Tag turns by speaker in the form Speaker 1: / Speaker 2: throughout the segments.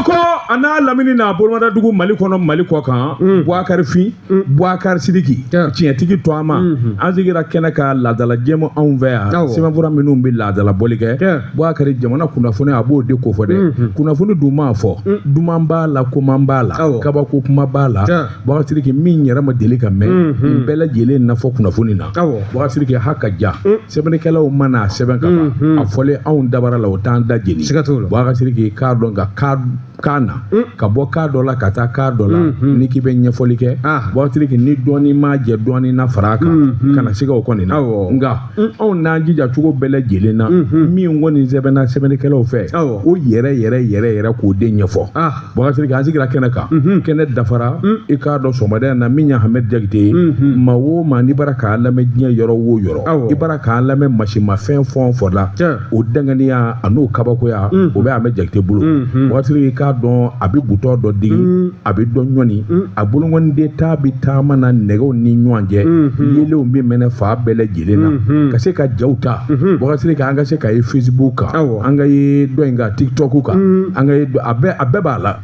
Speaker 1: Bamakɔ a n'a lamini n'a bolomadadugu, Mali kɔnɔ, Mali kɔ kan, Bubakari Fin, Bubakari Sidiki, tiɲɛtigi to an ma. An sigira kɛnɛ ka laadala jɛmu anw fɛ yan. Sɛbɛnfura minnu bɛ laadala bɔli kɛ, Bubakari, jamana kunnafoni, a b'o de kofɔ dɛ. Kunnafoni dun m'a fɔ, duman b'a la, koman b'a la, kabako kuma b'a la. Bubakari Sidiki, min yɛrɛ ma deli ka mɛn, nin bɛɛ lajɛlen na fɔ kunnafoni na. Bubakari Sidiki, ha ka ja, sɛbɛnnikɛlaw mana a sɛbɛn ka ban, a fɔlen anw dabara la, o t'an da jeni.
Speaker 2: Siga t'o la.
Speaker 1: Bubakari Sidiki, k'a dɔn ka ka kan na, ka bɔ kan dɔ la ka taa kan dɔ la, n'i k'i bɛ ɲɛfɔli kɛ, Bubakari Sidiki, ni dɔɔni ma jɛ dɔɔni na fara a kan, kana siga o kɔni na. Nka anw n'an jija cogo bɛɛ lajɛlen na, min kɔni sɛbɛnna sɛbɛnnikɛlaw fɛ, o yɛrɛ yɛrɛ yɛrɛ yɛrɛ k'o de ɲɛfɔ. Bubakari Sidiki, an sigira kɛnɛ kan, kɛnɛ dafara. I k'a dɔn sɔgɔmada in na, min ye Hamɛdi Jakite ye, maa o maa n'i bara k'a lamɛn diɲɛ yɔrɔ o yɔrɔ, i bara k'a lamɛn masimafɛn fɛn o fɛn la, o danganiya a n'o kabakoya, o bɛ Hamɛdi Jakite bolo. Bubakari Sidiki, i k'a dɔn a bɛ butɔn dɔ digi, a bɛ dɔ ɲɔni, a bolonkɔniden ta bɛ taama na nɛgɛw ni ɲɔgɔn cɛ, yeelenw bɛ mɛnɛ fan bɛɛ lajɛlen na, ka se ka jaw ta. Bubakari Sidiki, an ka se ka ye Facebook kan, an ka ye dɔ in kan TikTok kan, an ka ye a bɛɛ b'a la.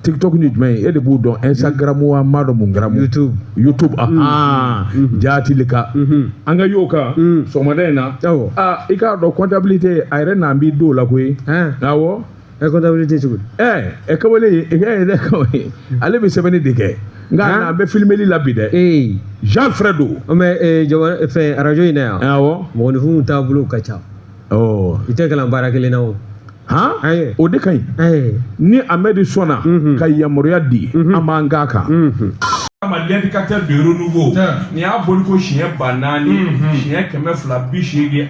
Speaker 1: TikTok ni jumɛn ye, e de b'u dɔn, Instagram wa, n m'a dɔn mun kɛra.
Speaker 2: YouTube.
Speaker 1: YouTube, ahan, jaatili ka an ka y'o kan sɔgɔmada in na. Aa, i k'a dɔn comptabilité, a yɛrɛ n'an b'i don o la koyi. Awɔ.
Speaker 2: Ɛ, comptabilité cogo di?
Speaker 1: Ɛ ɛ, kamalen ye, e yɛrɛ kamalen, ale bɛ sɛbɛnni de kɛ, nka n'an bɛ filmeli la bi dɛ. Jean Fredo.
Speaker 2: Mais jamana fɛn arajo in na yan.
Speaker 1: Awɔ.
Speaker 2: Mɔgɔninfinw taabolo ka ca. I tɛ kalan baara kelen na o.
Speaker 1: Han, o de ka ɲi. Ni Amɛdi sɔnna ka yamaruya di, an b'an k'a kan. L'indicateur de renouveau, nin y'a boli ko siɲɛ 4000, siɲɛ 287.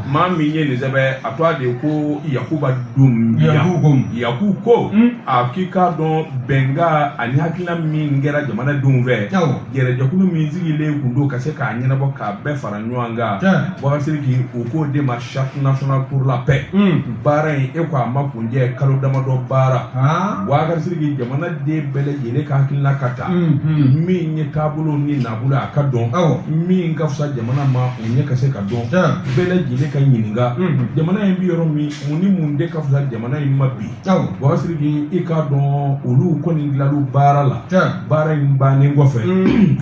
Speaker 1: Maa min ye nin sɛbɛn, a tɔgɔ de ye ko Yakuba Dunbiya. Yaku ko a k'i k'a dɔn bɛnkan ani hakilina min kɛra jamanadenw fɛ, yɛrɛjɛkulu min sigilen kun don ka se k'a ɲɛnabɔ, k'a bɛɛ fara ɲɔgɔn kan, Bubakari Sidiki, u k'o de ma Charte nationale pour la paix. Baara in, e ko a ma kuncɛ kalo damadɔ baara. Bubakari Sidiki, jamanaden bɛɛ lajɛlen ka hakilina ka ta, min ye taabolo ni nabolo, a ka dɔn min ka fisa jamana ma, o ɲɛ ka se ka dɔn, bɛɛ lajɛlen ka ɲininka jamana in bɛ yɔrɔ min, mun ni mun de ka fisa jamana in ma bi. Bubakari Sidiki, i k'a dɔn olu kɔni dilal'u baara la. Baara in bannen kɔfɛ,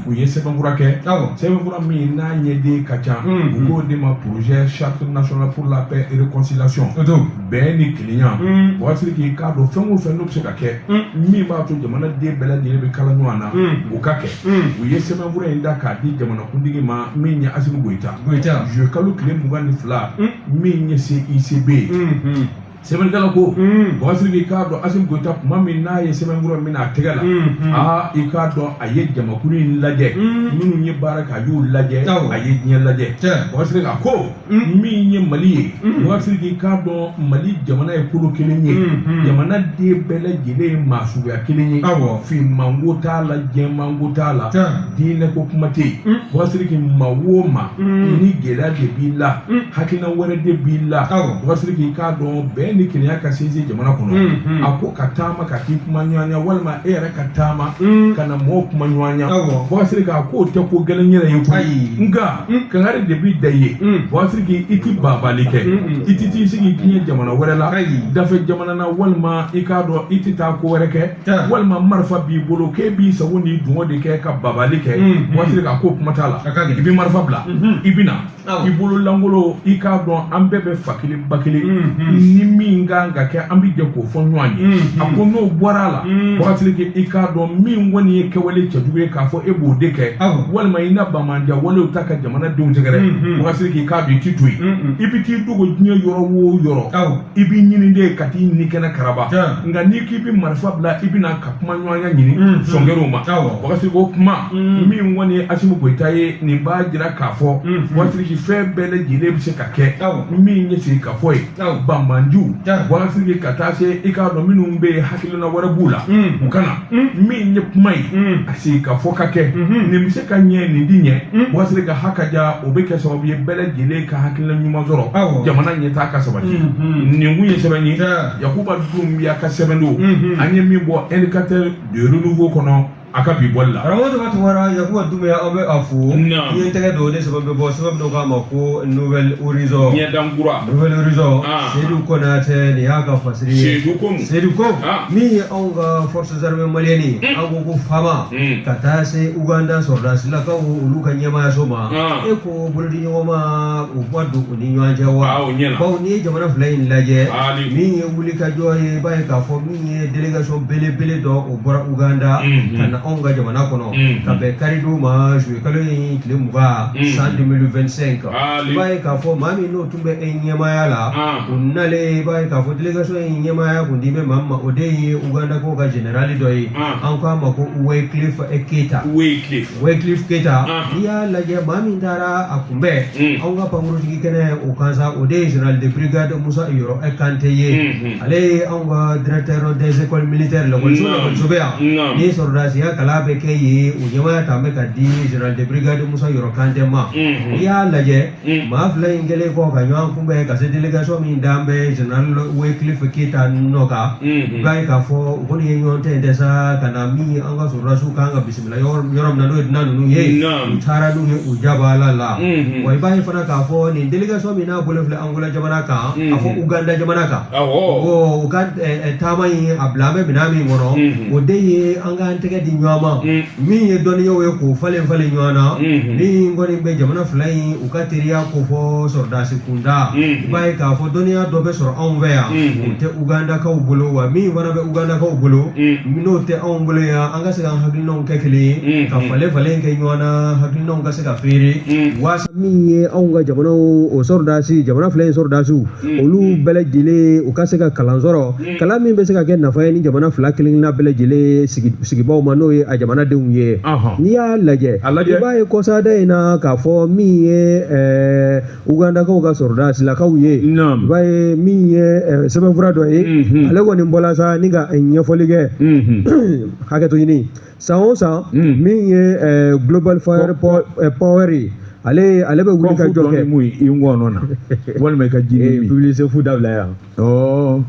Speaker 1: u ye sɛbɛnfura kɛ, sɛbɛnfura min n'a ɲɛden ka ca, u k'o de ma projet Charte nationale pour la paix et réconciliation, bɛn ni kelenya. Bubakari Sidiki, i k'a dɔn fɛn o fɛn n'o bɛ se ka kɛ min b'a to jamanaden bɛɛ lajɛlen bɛ kala ɲɔgɔn na, o ka kɛ. U ye sɛbɛnfura in da k'a di jamanakuntigi ma, min ye Asimi Goyita, juillet kalo tile 22, min ye CICB ye. Sɛbɛnnikɛla ko, Bubakari Sidiki, i k'a dɔn Asimi Goyita, tuma min n'a ye sɛbɛnfura min a tɛgɛ la, aa, i k'a dɔn a ye jamakulu in lajɛ, minnu ye baara kɛ, a y'u lajɛ, a ye diɲɛ lajɛ. Bubakari Sidiki, a ko min ye Mali ye, Bubakari Sidiki, i k'a dɔn Mali jamana ye kolo kelen ye, jamana den bɛɛ lajɛlen ye maa suguya kelen ye, finmanko t'a la, jɛmanko t'a la, diinɛ ko kuma tɛ yen. Bubakari Sidiki, maa o maa ni gɛlɛya de b'i la, hakilina wɛrɛ de b'i la, Bubakari Sidiki, i k'a dɔn bɛn ni kelenya ka sinsin jamana kɔnɔ. A ko ka taama ka t'i kuma ɲɔgɔnya, walima e yɛrɛ ka taama ka na mɔgɔw kuma ɲɔgɔnya, Bubakari Sidiki, a k'o tɛ ko gɛlɛn yɛrɛ ye koyi, nka kangari de b'i da i ye. Bubakari Sidiki, i ti banbali kɛ, i ti t'i sigi diɲɛ jamana wɛrɛ la, dafɛ jamana na, walima i k'a dɔn i ti taa ko wɛrɛ kɛ, walima marifa b'i bolo k'e b'i sago n'i dungɔ de kɛ ka babali kɛ. Bubakari Sidiki, a ko kuma t'a la, i bɛ marifa bila, i bɛ na i bolo lankolon. I k'a dɔn an bɛɛ bɛ fa kelen ba kelen, ni min kan ka kɛ, an bɛ jɛ k'o fɔ ɲɔgɔn ye. A ko n'o bɔra a la, Bubakari Sidiki, i k'a dɔn min kɔni ye kɛwale cɛjugu ye, k'a fɔ e b'o de kɛ, walima i na banbanja walew ta ka jamanadenw sɛgɛrɛ, Bubakari Sidiki, i k'a dɔn i ti to yen, i bɛ t'i dogo diɲɛ yɔrɔ o yɔrɔ, i b'i ɲini de ka t'i ɲini kɛnɛ karaba. Nka n'i k'i bɛ marifa bila, i bɛna ka kuma ɲɔgɔnya ɲini, sɔnkɛr'o ma. Bubakari Sidiki, o kuma min kɔni ye Asimi Goyita ye, nin b'a jira k'a fɔ, Bubakari Sidiki, fɛn bɛɛ lajɛlen bɛ se ka kɛ min ye sigikafɔ ye, banbanjiw, Bubakari Sidiki, ka taa se i k'a dɔn minnu bɛ yen hakilina wɛrɛ b'u la, u ka na min ye kuma ye, a sigikafɔ ka kɛ, nin bɛ se ka ɲɛ, nin ti ɲɛ. Bubakari Sidiki, ha ka ja, o bɛ kɛ sababu ye bɛɛ lajɛlen ka hakilina ɲuman sɔrɔ, jamana ɲɛtaa ka sabati. Nin kun ye sɛbɛn ye, Yakuba Dunbiya ka sɛbɛn don, an ye min bɔ Indicateur de renouveau kɔnɔ. A ka bi bɔli la.
Speaker 2: Karamɔgɔ Daba Tunkara, Yakuba Dunbiya, aw bɛ a fo.
Speaker 1: Naamu.
Speaker 2: N ye n tɛgɛ don ne sɛbɛn bɛ bɔ sɛbɛn min k'a ma ko Nouvel Horizon.
Speaker 1: Ɲɛdankura.
Speaker 2: Nouvel Horizon.
Speaker 1: Ah.
Speaker 2: Seyidu Konatɛ, nin y'a ka fasiri ye.
Speaker 1: Seyidu ko mun?
Speaker 2: Seyidu ko
Speaker 1: Ah.
Speaker 2: min ye anw ka forces armées maliennes ye, an ko ko FAMa, ka taa se Uganda sɔrɔdasilakaw olu ka ɲɛmaayaso ma.
Speaker 1: Ah.
Speaker 2: E ko bolodiɲɔgɔnma u ma don u ni ɲɔgɔn cɛ wa?
Speaker 1: Ah, o ɲɛna.
Speaker 2: Bawo n'i ye jamana fila in lajɛ,
Speaker 1: Ali.
Speaker 2: min ye wulikajɔ ye, i b'a ye k'a fɔ min ye délégation belebele dɔ o bɔra Uganda ka na anw ka jamana kɔnɔ ka bɛn karidon ma, juillet kalo in tile 20, san 2025.
Speaker 1: Ali.
Speaker 2: I b'a ye k'a fɔ maa min n'o tun bɛ e ɲɛmaaya la,
Speaker 1: Ah.
Speaker 2: o nalen, i b'a ye k'a fɔ délégation in ɲɛmaaya kun di bɛ maa min ma, o de ye Ugandakaw ka général dɔ ye.
Speaker 1: Ah.
Speaker 2: An k'a ma ko Wycliffe Keita.
Speaker 1: Wycliffe.
Speaker 2: Wycliffe Keita.
Speaker 1: Ah.
Speaker 2: N'i y'a lajɛ, maa min taara a kunbɛn anw ka pankurujigi kɛnɛ o kan sa, o de ye général de brigade Musa Yɔrɔ Kante ye. Ale ye anw ka directeur des écoles militaires, lakɔliso lakɔliso bɛ yan ni sɔrɔdasiya kalan bɛ kɛ yen, o ɲɛmaaya ta bɛ ka di général de brigade Musa Yɔrɔ Kante ma. N'i y'a lajɛ, maa fila in kɛlen kɔ ka ɲɔgɔn kunbɛn ka se délégation min dan bɛ général Wycliffe Keita nɔ kan, i b'a ye k'a fɔ u kɔni ye ɲɔgɔn tɛ tɛ sa ka na min ye an ka sɔrɔdasiw kan ka bisimila yɔrɔ yɔrɔ min na, n'o ye dunan ninnu ye, u taara n'u ye u jabaala la. Wa i b'a ye fana k'a fɔ nin délégation min n'a bolo filɛ Angola jamana kan, a fɔ Uganda jamana kan,
Speaker 1: Awɔ.
Speaker 2: o ka taama in a bila an bɛ minɛn min kɔnɔ, o de ye an k'an tɛgɛ di ɲɔgɔn ma, min ye dɔnniyaw ye k'o falen falen ɲɔgɔn na, min kɔni bɛ jamana fila in u ka teriya kofɔ sɔrɔdasi kunda. I b'a ye k'a fɔ dɔnniya dɔ bɛ sɔrɔ anw fɛ yan, o tɛ Ugandakaw bolo, wa min fana bɛ Ugandakaw bolo, n'o tɛ anw bolo yan, an ka se k'an hakilinaw kɛ kelen ye, ka falen falen kɛ ɲɔgɔn na, hakilinaw ka se ka feere waasa min ye anw ka jamanaw o sɔrɔdasi, jamana fila in sɔrɔdasiw, olu bɛɛ lajɛlen u ka se ka kalan sɔrɔ, kalan min bɛ se ka kɛ nafa ye ni jamana fila kelen-kelenna bɛɛ lajɛlen sigibaaw ma, n'o ye a jamanadenw ye. N'i y'a lajɛ,
Speaker 1: A lajɛ.
Speaker 2: i b'a ye kɔsada in na k'a fɔ min ye Ugandakaw ka sɔrɔdasilakaw ye, i b'a ye min ye sɛbɛnfura dɔ ye, ale kɔni bɔla sa ni ka ɲɛfɔli kɛ. Hakɛto ɲini, san o san, min ye Global Fire Power ye, ale bɛ wuli ka
Speaker 1: Kɔfu
Speaker 2: jɔ kɛ.
Speaker 1: dɔɔni mun i ngɔnɔ na walima i ka ji ni min.
Speaker 2: Publicité fu dabila yan.
Speaker 1: Ɔ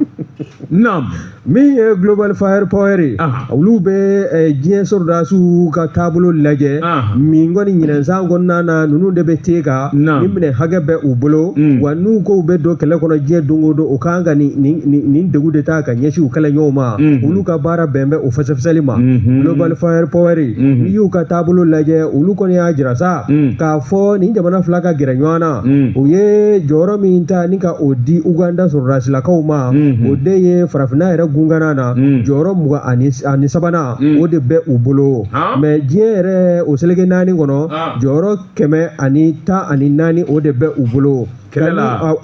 Speaker 1: naam.
Speaker 2: Min ye Global Fire Power ye, olu bɛ diɲɛ sɔrɔdasiw ka taabolo lajɛ. Min kɔni ɲinɛn san kɔnɔna na, ninnu de bɛ te kan ni minɛ hakɛ bɛ u bolo, wa n'u ko u bɛ don kɛlɛ kɔnɔ diɲɛ don o don, o kan ka nin nin nin nin degun de ta ka ɲɛsin u kɛlɛɲɔgɔnw ma. Olu ka baara bɛn bɛ o fɛsɛfɛsɛli ma. Global Fire Power, n'i y'u ka taabolo lajɛ, olu kɔni y'a jira sa k'a fɔ nin jamana fila ka gɛrɛ ɲɔgɔn na, u ye jɔyɔrɔ min ta ni ka o di Uganda sɔrɔdasilakaw ma, o de ye farafinna yɛrɛ gungana na, jɔyɔrɔ 23nan, o de bɛ u bolo. Mais diɲɛ yɛrɛ o seleke naani kɔnɔ, jɔyɔrɔ 114 o de bɛ u bolo.
Speaker 1: Kɛlɛ la.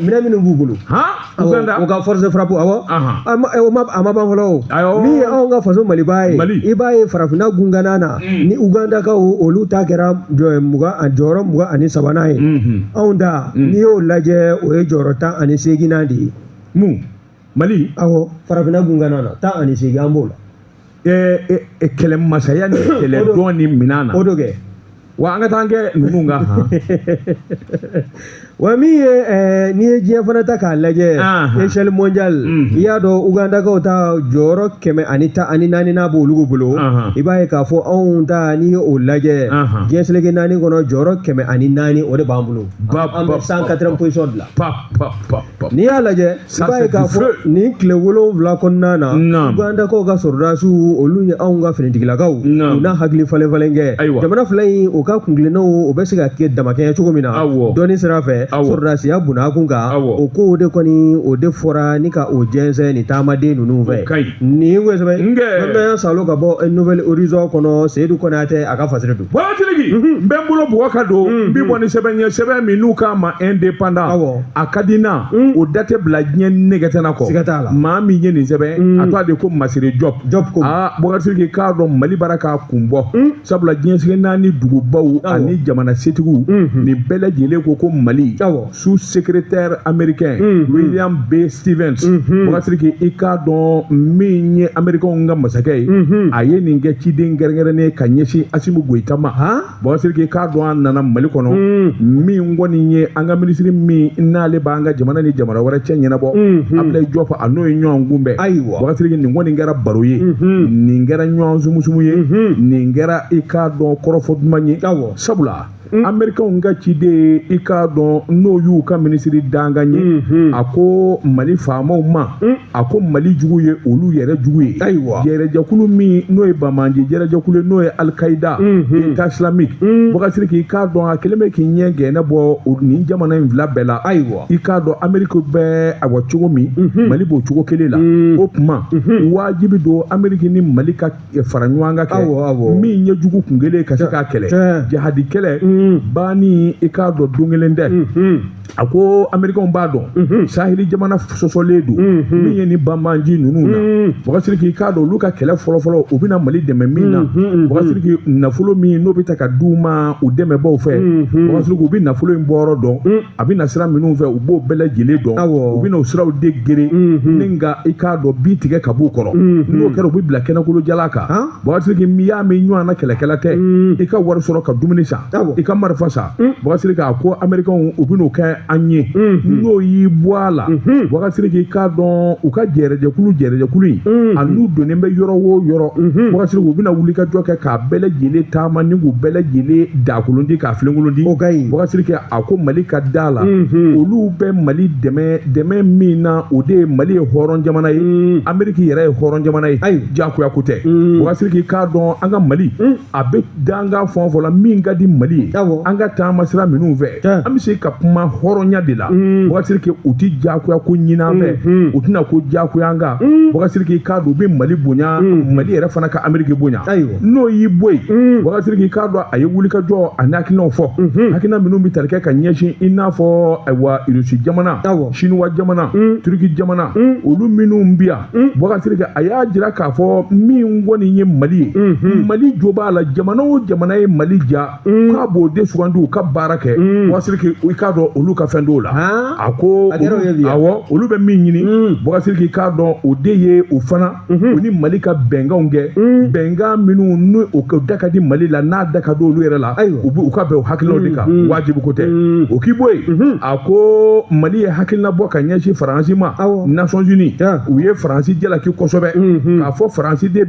Speaker 2: Minɛn minnu b'u bolo,
Speaker 1: Uganda
Speaker 2: o ka force de frappe, awɔ. A ma ban fɔlɔ o. Min ye anw ka faso Maliba ye, i b'a ye farafinna gungana na, ni Ugandakaw olu ta kɛra jɔyɔrɔ 23nan ye, anw ta, n'i y'o lajɛ, o ye jɔyɔrɔ 18nan de ye.
Speaker 1: Mun, Mali?
Speaker 2: Awɔ, farafinna gungana na, 18, an b'o la.
Speaker 1: Kɛlɛmasaya ni kɛlɛdɔn ni minɛn na.
Speaker 2: O do kɛ.
Speaker 1: Wa an ka taa an kɛ ninnu kan han.
Speaker 2: Wa min ye n'i ye diɲɛ fana ta k'a lajɛ, échelle mondiale, i y'a dɔn Ugandakaw ta jɔyɔrɔ 114nan b'olu bolo. I b'a ye k'a fɔ anw ta, n'i ye o lajɛ, diɲɛ seleke naani kɔnɔ, jɔyɔrɔ 104, o de b'an bolo. An bɛ 104e position de la. N'i y'a lajɛ, i b'a ye k'a fɔ nin tile 7 kɔnɔna na, Ugandakaw ka sɔrɔdasiw, olu ye anw ka finitigilakaw, u n'a hakili falen falen kɛ. Jamana fila in, o ka kuntilennaw, o bɛ se ka kɛ damakɛɲɛ cogo min na dɔnni sira fɛ, sɔrɔdasiya bunakun kan, o kow de kɔni, o de fɔra ni ka o jɛnsɛn nin taamaden ninnu fɛ. Nin ko sɛbɛn fɛn salo ka bɔ Nouvel Horizon kɔnɔ, Seyidu Konatɛ a ka fasiri don.
Speaker 1: Bɔlɔtiligi, n bɛ n bolo bugɔ ka don, n bɛ bɔ ni sɛbɛn ye, sɛbɛn min n'u k'a ma indépendant, a ka di n na, o da tɛ bila diɲɛ nɛgɛtɛnɛ kɔ.
Speaker 2: Siga t'a la.
Speaker 1: Maa min ye nin sɛbɛn, a tɔgɔ de ko Masire Jɔp.
Speaker 2: Jɔp ko.
Speaker 1: Aa, Bɔkari Sidiki, k'a dɔn Mali bara k'a kun bɔ, sabula diɲɛ seleke naani duguba jɛkulubaw ani jamana setigiw nin bɛɛ lajɛlen ko ko Mali sous secrétaire américain William B Stevens Boubacar Sidiki i k'a dɔn min ye américains ka masakɛ ye a ye nin kɛ ciden kɛrɛnkɛrɛnnen ka ɲɛsin Assimi Goïta ma. Boubacar Sidiki i k'a dɔn a nana Mali kɔnɔ min kɔni ye an ka minisiri min n'ale b'an ka jamana ni jamana wɛrɛ cɛ ɲɛnabɔ Abdoulaye Diop a n'o ye ɲɔgɔn kunbɛn. Boubacar Sidiki nin kɔni kɛra baro ye, nin kɛra ɲɔgɔn sumusumu ye, nin kɛra i k'a dɔn kɔrɔfɔ duman ye, sabula Américains ka ciden i k'a dɔn n'o y'u ka minisiri dankan ye, a ko Mali faamaw ma, a ko Mali jugu ye olu yɛrɛ jugu ye. Yɛrɛjɛkulu min n'o ye banbaanci jɛrɛjɛkulu ye n'o ye Al-Qaïda, État islamique, Boubacar Sidiki i k'a dɔn a kɛlen bɛ k'i ɲɛ gɛnɛ bɔ nin jamana in fila bɛɛ la. I k'a dɔn Amérique bɛ awa cogo min, Mali b'o cogo kelen la. O tuma wajibi don Amérique ni Mali ka fara ɲɔgɔn kan kɛ min ye jugu kun kelen ka se k'a kɛlɛ jihadi kɛlɛ banni i k'a dɔn don kelen tɛ. A ko américains b'a dɔn saheli jamana sɔsɔlen don min ye ni banbaanci ninnu na. Boubacar Sidiki i k'a dɔn olu ka kɛlɛ fɔlɔfɔlɔ u bɛna Mali dɛmɛ min na, Boubacar Sidiki nafolo min n'o bɛ ta ka d'u ma u dɛmɛbaaw fɛ, Boubacar Sidiki u bɛ nafolo in bɔyɔrɔ dɔn, a bɛ na sira minnu fɛ u b'o bɛɛ lajɛlen dɔn, u bɛ na o siraw de gere ni nka i k'a dɔn bin tigɛ ka b'u kɔrɔ. N'o kɛra u bɛ bila kɛnɛkolo jala kan. Boubacar Sidiki n'i y'a mɛn ɲɔgɔn na kɛlɛkɛla tɛ, i ka wari sɔrɔ ka dumuni san, i ka marifa san. Boubacar Sidiki a ko américains u bɛ n'o kɛ an ye n'o y'i bɔ a la. Boubacar Sidiki i k'a dɔn u ka jɛrɛjɛkulu in a n'u donnen bɛ yɔrɔ o yɔrɔ, Boubacar Sidiki u bɛna wuli ka jɔ kɛ k'a bɛɛ lajɛlen taama ni k'u bɛɛ lajɛlen dakolon di k'a filenkolon di. Boubacar Sidiki a ko Mali ka da la olu bɛ Mali dɛmɛ min na, o de ye Mali ye hɔrɔn jamana ye, Amérique yɛrɛ ye hɔrɔn jamana ye, diyagoya ko tɛ. Boubacar Sidiki i k'a dɔn an ka Mali a bɛ dankan fɛn o fɛn la min ka di Mali ye, an ka taama sira minnu fɛ, an bɛ se ka kuma hɔrɔnya de la. Boubacar Sidiki u ti diyagoya ko ɲini an fɛ, u tɛna ko diyagoya an kan. Boubacar Sidiki i k'a dɔn u bɛ Mali bonya, Mali yɛrɛ fana ka Amérique bonya. N'o y'i bɔ yen, Boubacar Sidiki i k'a dɔn a ye wulikajɔ a n'hakilinaw fɔ, hakilina minnu bɛ tali kɛ ka ɲɛsin i n'a fɔ ayiwa Irisi jamana, Siniwa jamana, Turiki jamana, olu minnu bi yan. Boubacar Sidiki a y'a jira k'a fɔ min kɔni ye Mali ye, Mali jo b'a la, jamana o jamana ye Mali ja k'a b'o de sugandi u ka baara kɛ. Boubacar Sidiki i k'a dɔn olu ka fɛn t'o la. A ko awɔ olu bɛ min ɲini, Boubacar Sidiki i k'a dɔn o de ye o fana u ni Mali ka bɛnkanw kɛ, bɛnkan minnu n'o o da ka di Mali la n'a da ka di olu yɛrɛ la, u bɛ u ka bɛn o hakilinaw de kan, wajibi ko tɛ. O k'i bɔ yen, a ko Mali ye hakilina bɔ ka ɲɛsin Faransi ma, Nations Unies u ye Faransi jalaki kosɛbɛ k'a fɔ Faransi de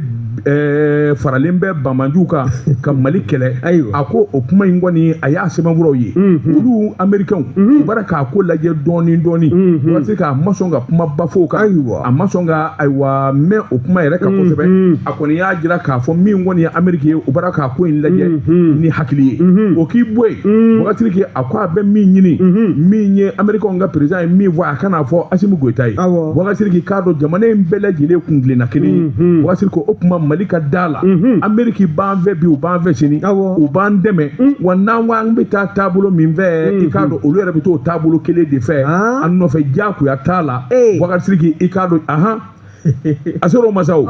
Speaker 1: faralen bɛ banbaanciw kan ka Mali kɛlɛ. A ko o kuma in kɔni a y'a sɛbɛnfuraw ye, olu américains u bɔra k'a ko lajɛ dɔɔni dɔɔni, waati k'a ma sɔn ka kumaba fɔ o kan, a ma sɔn ka ayiwa mɛn o kuma yɛrɛ kan kosɛbɛ. A kɔni y'a jira k'a fɔ min kɔni ye Amérique ye, u bɔra k'a ko in lajɛ ni hakili ye. O k'i bɔ yen, Boubacar Sidiki a ko a bɛ min ɲini, min ye américains ka président ye min fɔ, a kana fɔ Assimi Goïta ye. Boubacar Sidiki k'a dɔn jamana in bɛɛ lajɛlen kun tilenna kelen ye. Boubacar Sidiki o kuma Mali ka da la, Amérique b'an fɛ bi, u b'an fɛ sini, u b'an dɛmɛ, wa n'an ko an bɛ taa taabolo min fɛ, i k'a dɔn olu yɛrɛ bɛ t'o taabolo kelen de fɛ, an nɔfɛ diyagoya t'a la. Boubacar Sidiki i k'a dɔn ahan a sera o ma sa o.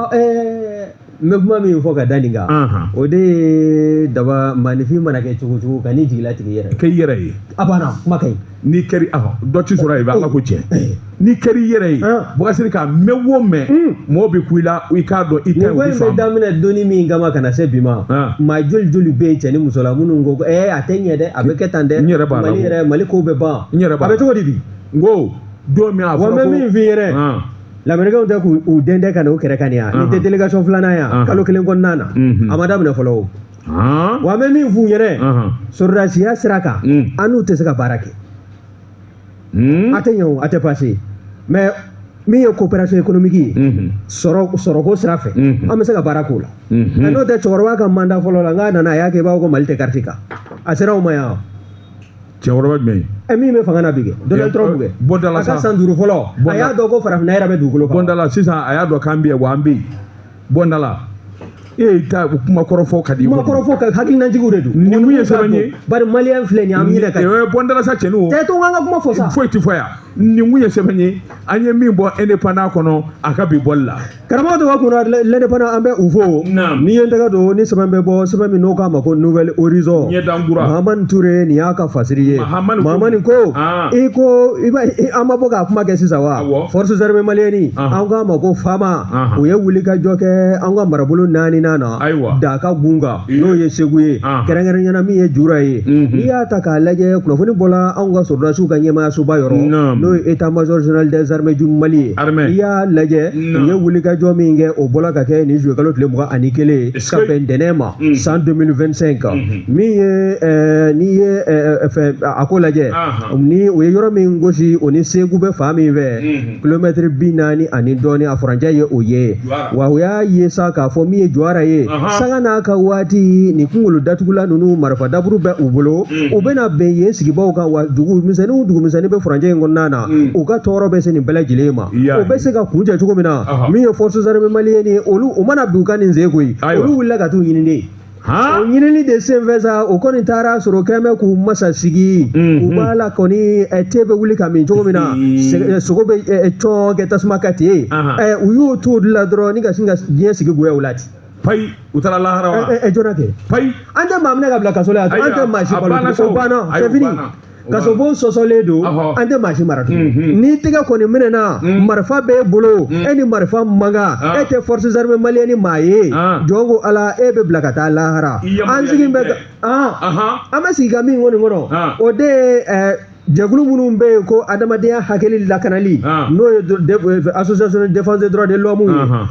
Speaker 2: N bɛ kuma min fɔ ka da nin kan, o de ye daba maaninfin mana kɛ cogo cogo ka n'i jigilatigɛ i yɛrɛ ye.
Speaker 1: Kɛ i yɛrɛ ye.
Speaker 2: A banna, kuma ka ɲi.
Speaker 1: N'i kɛri dɔ ti sɔrɔ yen, i bɛ Ala ko tiɲɛ. N'i kɛri i yɛrɛ ye, Boubacar Sidiki a mɛn o mɛn, mɔgɔw bɛ ku i la, i k'a dɔn i tɛ.
Speaker 2: Nin ko in bɛ daminɛ donni min kama ka na se bi ma, maa joli joli bɛ yen cɛ ni muso la minnu ko a tɛ ɲɛ dɛ, a bɛ kɛ tan dɛ.
Speaker 1: N yɛrɛ b'a la.
Speaker 2: Mali yɛrɛ, Mali ko bɛ ban.
Speaker 1: N yɛrɛ b'a la.
Speaker 2: A bɛ cogo di bi?
Speaker 1: N ko don min a fɔra ko.
Speaker 2: Wa n bɛ min f'i ɲɛna. L'Américain tɛ k'u den tɛ ka na u kɛrɛ kan yan, nin tɛ délégation filanan yan kalo kelen kɔnɔna na, a ma daminɛ fɔlɔ o. Wa n bɛ min f'u ɲɛna, sɔrɔdasiya sira kan, an n'u tɛ se ka baara kɛ. A tɛ ɲɛ o, a tɛ passer. Mais min ye coopération économique ye, sɔrɔko sira fɛ, an bɛ se ka baara k'o la. Mais n'o tɛ cɛkɔrɔba ka mandat fɔlɔ la, n'a nana a y'a kɛ i b'a fɔ ko Mali tɛ carte kan, a sera o ma yan.
Speaker 1: Cɛkɔrɔba jumɛn?
Speaker 2: Min bɛ fanga na bi kɛ, Donald Trump kɛ.
Speaker 1: Bɔndala
Speaker 2: sa. A ka san 5 fɔlɔ, a y'a dɔn ko farafinna yɛrɛ bɛ dugukolo kan.
Speaker 1: Bɔndala sisan a y'a dɔn k'an bɛ yen wa an bɛ yen. Bɔndala e y'i ta kuma kɔrɔfɔ ka di.
Speaker 2: Kuma kɔrɔfɔ ka hakilinajigiw de don.
Speaker 1: Nin mun ye sɛbɛn ye?
Speaker 2: Bari maliyɛn filɛ nin ye, an bɛ ɲinɛ ka.
Speaker 1: Bɔndala sa cɛnin o.
Speaker 2: Tɛ to an ka kuma fɔ sa.
Speaker 1: Foyi ti fɔ yan. Nin kun ye sɛbɛn ye an ye min bɔ Indépendant kɔnɔ a ka bi bɔli la.
Speaker 2: Karamɔgɔ tɔgɔ kunna l'Indépendant, an bɛ u fo. N'i ye n tɛgɛ don ni sɛbɛn bɛ bɔ, sɛbɛn min n'o k'a ma ko Nouvel Horizon.
Speaker 1: Ɲɛdankura.
Speaker 2: Mahamani Ture, nin y'a ka fasiri ye.
Speaker 1: Mahamani ko.
Speaker 2: Mahamani ko i ko i b'a an ma bɔ k'a kuma kɛ sisan wa?
Speaker 1: Awɔ.
Speaker 2: Forces armées maliennes, an k'a ma ko FAMA, u ye wulikajɔ kɛ an ka marabolo naaninan na.
Speaker 1: Ayiwa.
Speaker 2: Daka gun kan, n'o ye Segu ye. Kɛrɛnkɛrɛnnenya min ye Jura ye. N'i y'a ta k'a lajɛ, kunnafoni bɔla anw ka sɔrɔdasiw ka ɲɛmaayasoba yɔrɔ. N'o ye état-major général des armées du Mali ye.
Speaker 1: Armée.
Speaker 2: N'i y'a lajɛ, u ye wulikajɔ min kɛ, o bɔla ka kɛ nin juillet kalo tile 21
Speaker 1: Est-ce
Speaker 2: ka
Speaker 1: que-
Speaker 2: bɛn ntɛnɛn ma san 2025. Min ye n'i ye fɛn a ko lajɛ, ni u ye yɔrɔ min gosi, o ni Segu bɛ fan min fɛ, kilomɛtiri 40 ani dɔɔni, a furancɛ ye o ye.
Speaker 1: Juara.
Speaker 2: Wa u y'a ye sa k'a fɔ min ye Juara ye, sanga n'a ka waati, nin kunkolo datugula ninnu, marifa daburu bɛ u bolo, u bɛna bɛn yen sigibaw kan. Wa dugu misɛnnin, dugu misɛnnin bɛ furancɛ in kɔnɔna na, u ka tɔɔrɔ bɛ se nin bɛɛ lajɛlen ma. O bɛ se ka kuncɛ cogo min na, min ye forces armées maliennes ye, olu u mana bin u kan nin sen koyi, olu wulila ka t'u ɲini de. O ɲinili de senfɛ sa, o kɔni taara sɔrɔ kɛn bɛ k'u masa sigi. U b'a la kɔni, te bɛ wuli ka min cogo min na, sogo bɛ cɔn kɛ tasuma ka ten. U y'o t'o de la dɔrɔn ni ka sin ka diɲɛ sigi goya u la ten.
Speaker 1: Payi, u taara lahara wa?
Speaker 2: Jɔn kɛ?
Speaker 1: Payi.
Speaker 2: An tɛ maa minɛ ka bila kaso la yan, an tɛ maa si
Speaker 1: A
Speaker 2: balo
Speaker 1: banna
Speaker 2: tugun. O
Speaker 1: sa o.
Speaker 2: banna,
Speaker 1: Ayi,
Speaker 2: c'est
Speaker 1: o
Speaker 2: fini.
Speaker 1: banna. O
Speaker 2: Kasobon sɔsɔlen don, an tɛ maa si mara tugun. N'i tɛgɛ kɔni minɛna, marifa b'e bolo, e ni marifa man kan, e tɛ forces armées maliennes maa ye. Jɔn ko Ala, e bɛ bila ka taa lahara.
Speaker 1: I ye
Speaker 2: An
Speaker 1: maloya
Speaker 2: sigi
Speaker 1: ni
Speaker 2: bɛ
Speaker 1: kɛ.
Speaker 2: an bɛ sigi ka min kɔni kɔnɔ, o de ye jɛkulu minnu bɛ yen ko adamadenya hakili lakanali, n'o ye association de défense des droits de l'homme ye.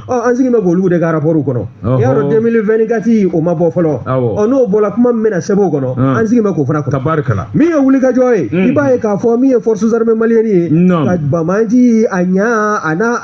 Speaker 2: Ɔ, an sigi bɛ k'olu de ka rapport kɔnɔ. I y'a dɔn, 2024 o ma bɔ fɔlɔ. Ɔ, n'o bɔra, kuma min bɛna sɛbɛn o kɔnɔ, an sigi bɛ k'o fana kɔnɔ.
Speaker 1: Tabarikala.
Speaker 2: Min ye wulikajɔ ye, i b'a ye k'a fɔ min ye forces armées maliennes ye, ka bamanji a ɲa a n'a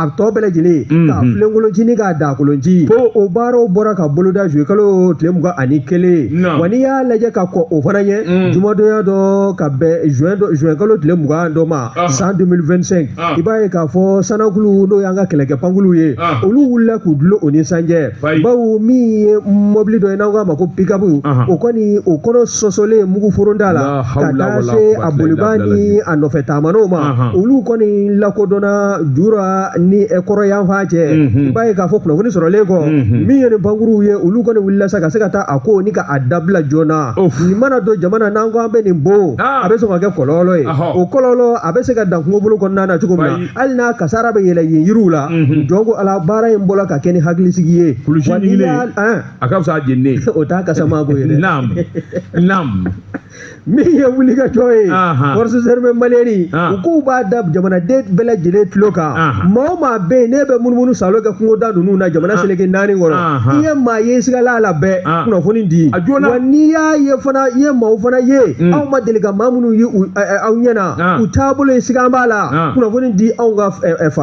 Speaker 2: a tɔ bɛɛ lajɛlen, k'a filenkolonci ni k'a dakolonci, o baaraw bɔra ka boloda juillet kalo tile 21. Wa n'i y'a lajɛ ka kɔn o fana ɲɛ, jumadonya dɔ ka bɛn juin kalo tile 20 dɔ ma, san 2025, i b'a ye k'a fɔ sanakulu, n'o y'an ka kɛlɛkɛ pankuluw ye, olu wulila k'u dulon o ni sanjɛ. Bawo min ye mɔbili dɔ ye n'an k'a ma ko pick-up, o kɔni o kɔnɔ sɔsɔlen mugu foronda la
Speaker 1: La
Speaker 2: ka
Speaker 1: hawla
Speaker 2: taa
Speaker 1: wala
Speaker 2: se a
Speaker 1: quwwata illa
Speaker 2: bolibaa
Speaker 1: billah.
Speaker 2: ni a nɔfɛ taamanaw ma, olu kɔni lakodɔnna Jura ni kɔrɔyanfan cɛ. I b'a ye k'a fɔ kunnafoni sɔrɔlen kɔ, min ye nin pankuruw ye, olu kɔni wulila sa ka se ka taa a ko ni ka a dabila joona. Nin mana don jamana n'an ko an bɛ nin bon, a bɛ sɔn ka kɛ kɔlɔlɔ ye. O kɔlɔlɔ a bɛ se ka dan kungobolo kɔnɔna na cogo min na, hali n'a kasara bɛ yɛlɛ yen yiriw la. Jɔn ko Ala, baara in bɔla ka kɛ ni hakilisigi ye.
Speaker 1: Kulusi
Speaker 2: Wa n'i
Speaker 1: ɲiginnen.
Speaker 2: y'a
Speaker 1: A ka fisa a jeninen.
Speaker 2: O t'a kasama ko ye dɛ.
Speaker 1: Naam, naam.
Speaker 2: Min ye wulikajɔ ye, forces armées maliennes, u k'u b'a da jamanaden bɛɛ lajɛlen tulo kan. Maa o maa bɛ yen n'e bɛ munumunu salo kɛ kungoda ninnu na jamana seleke naani kɔnɔ, i ye maa ye sigala la bɛɛ, kunnafoni di.
Speaker 1: A joona.
Speaker 2: Wa n'i y'a ye fana, i ye maaw fana ye, aw ma deli ka maa minnu ye aw ɲɛna, u taabolo ye siga b'a la, kunnafoni di anw ka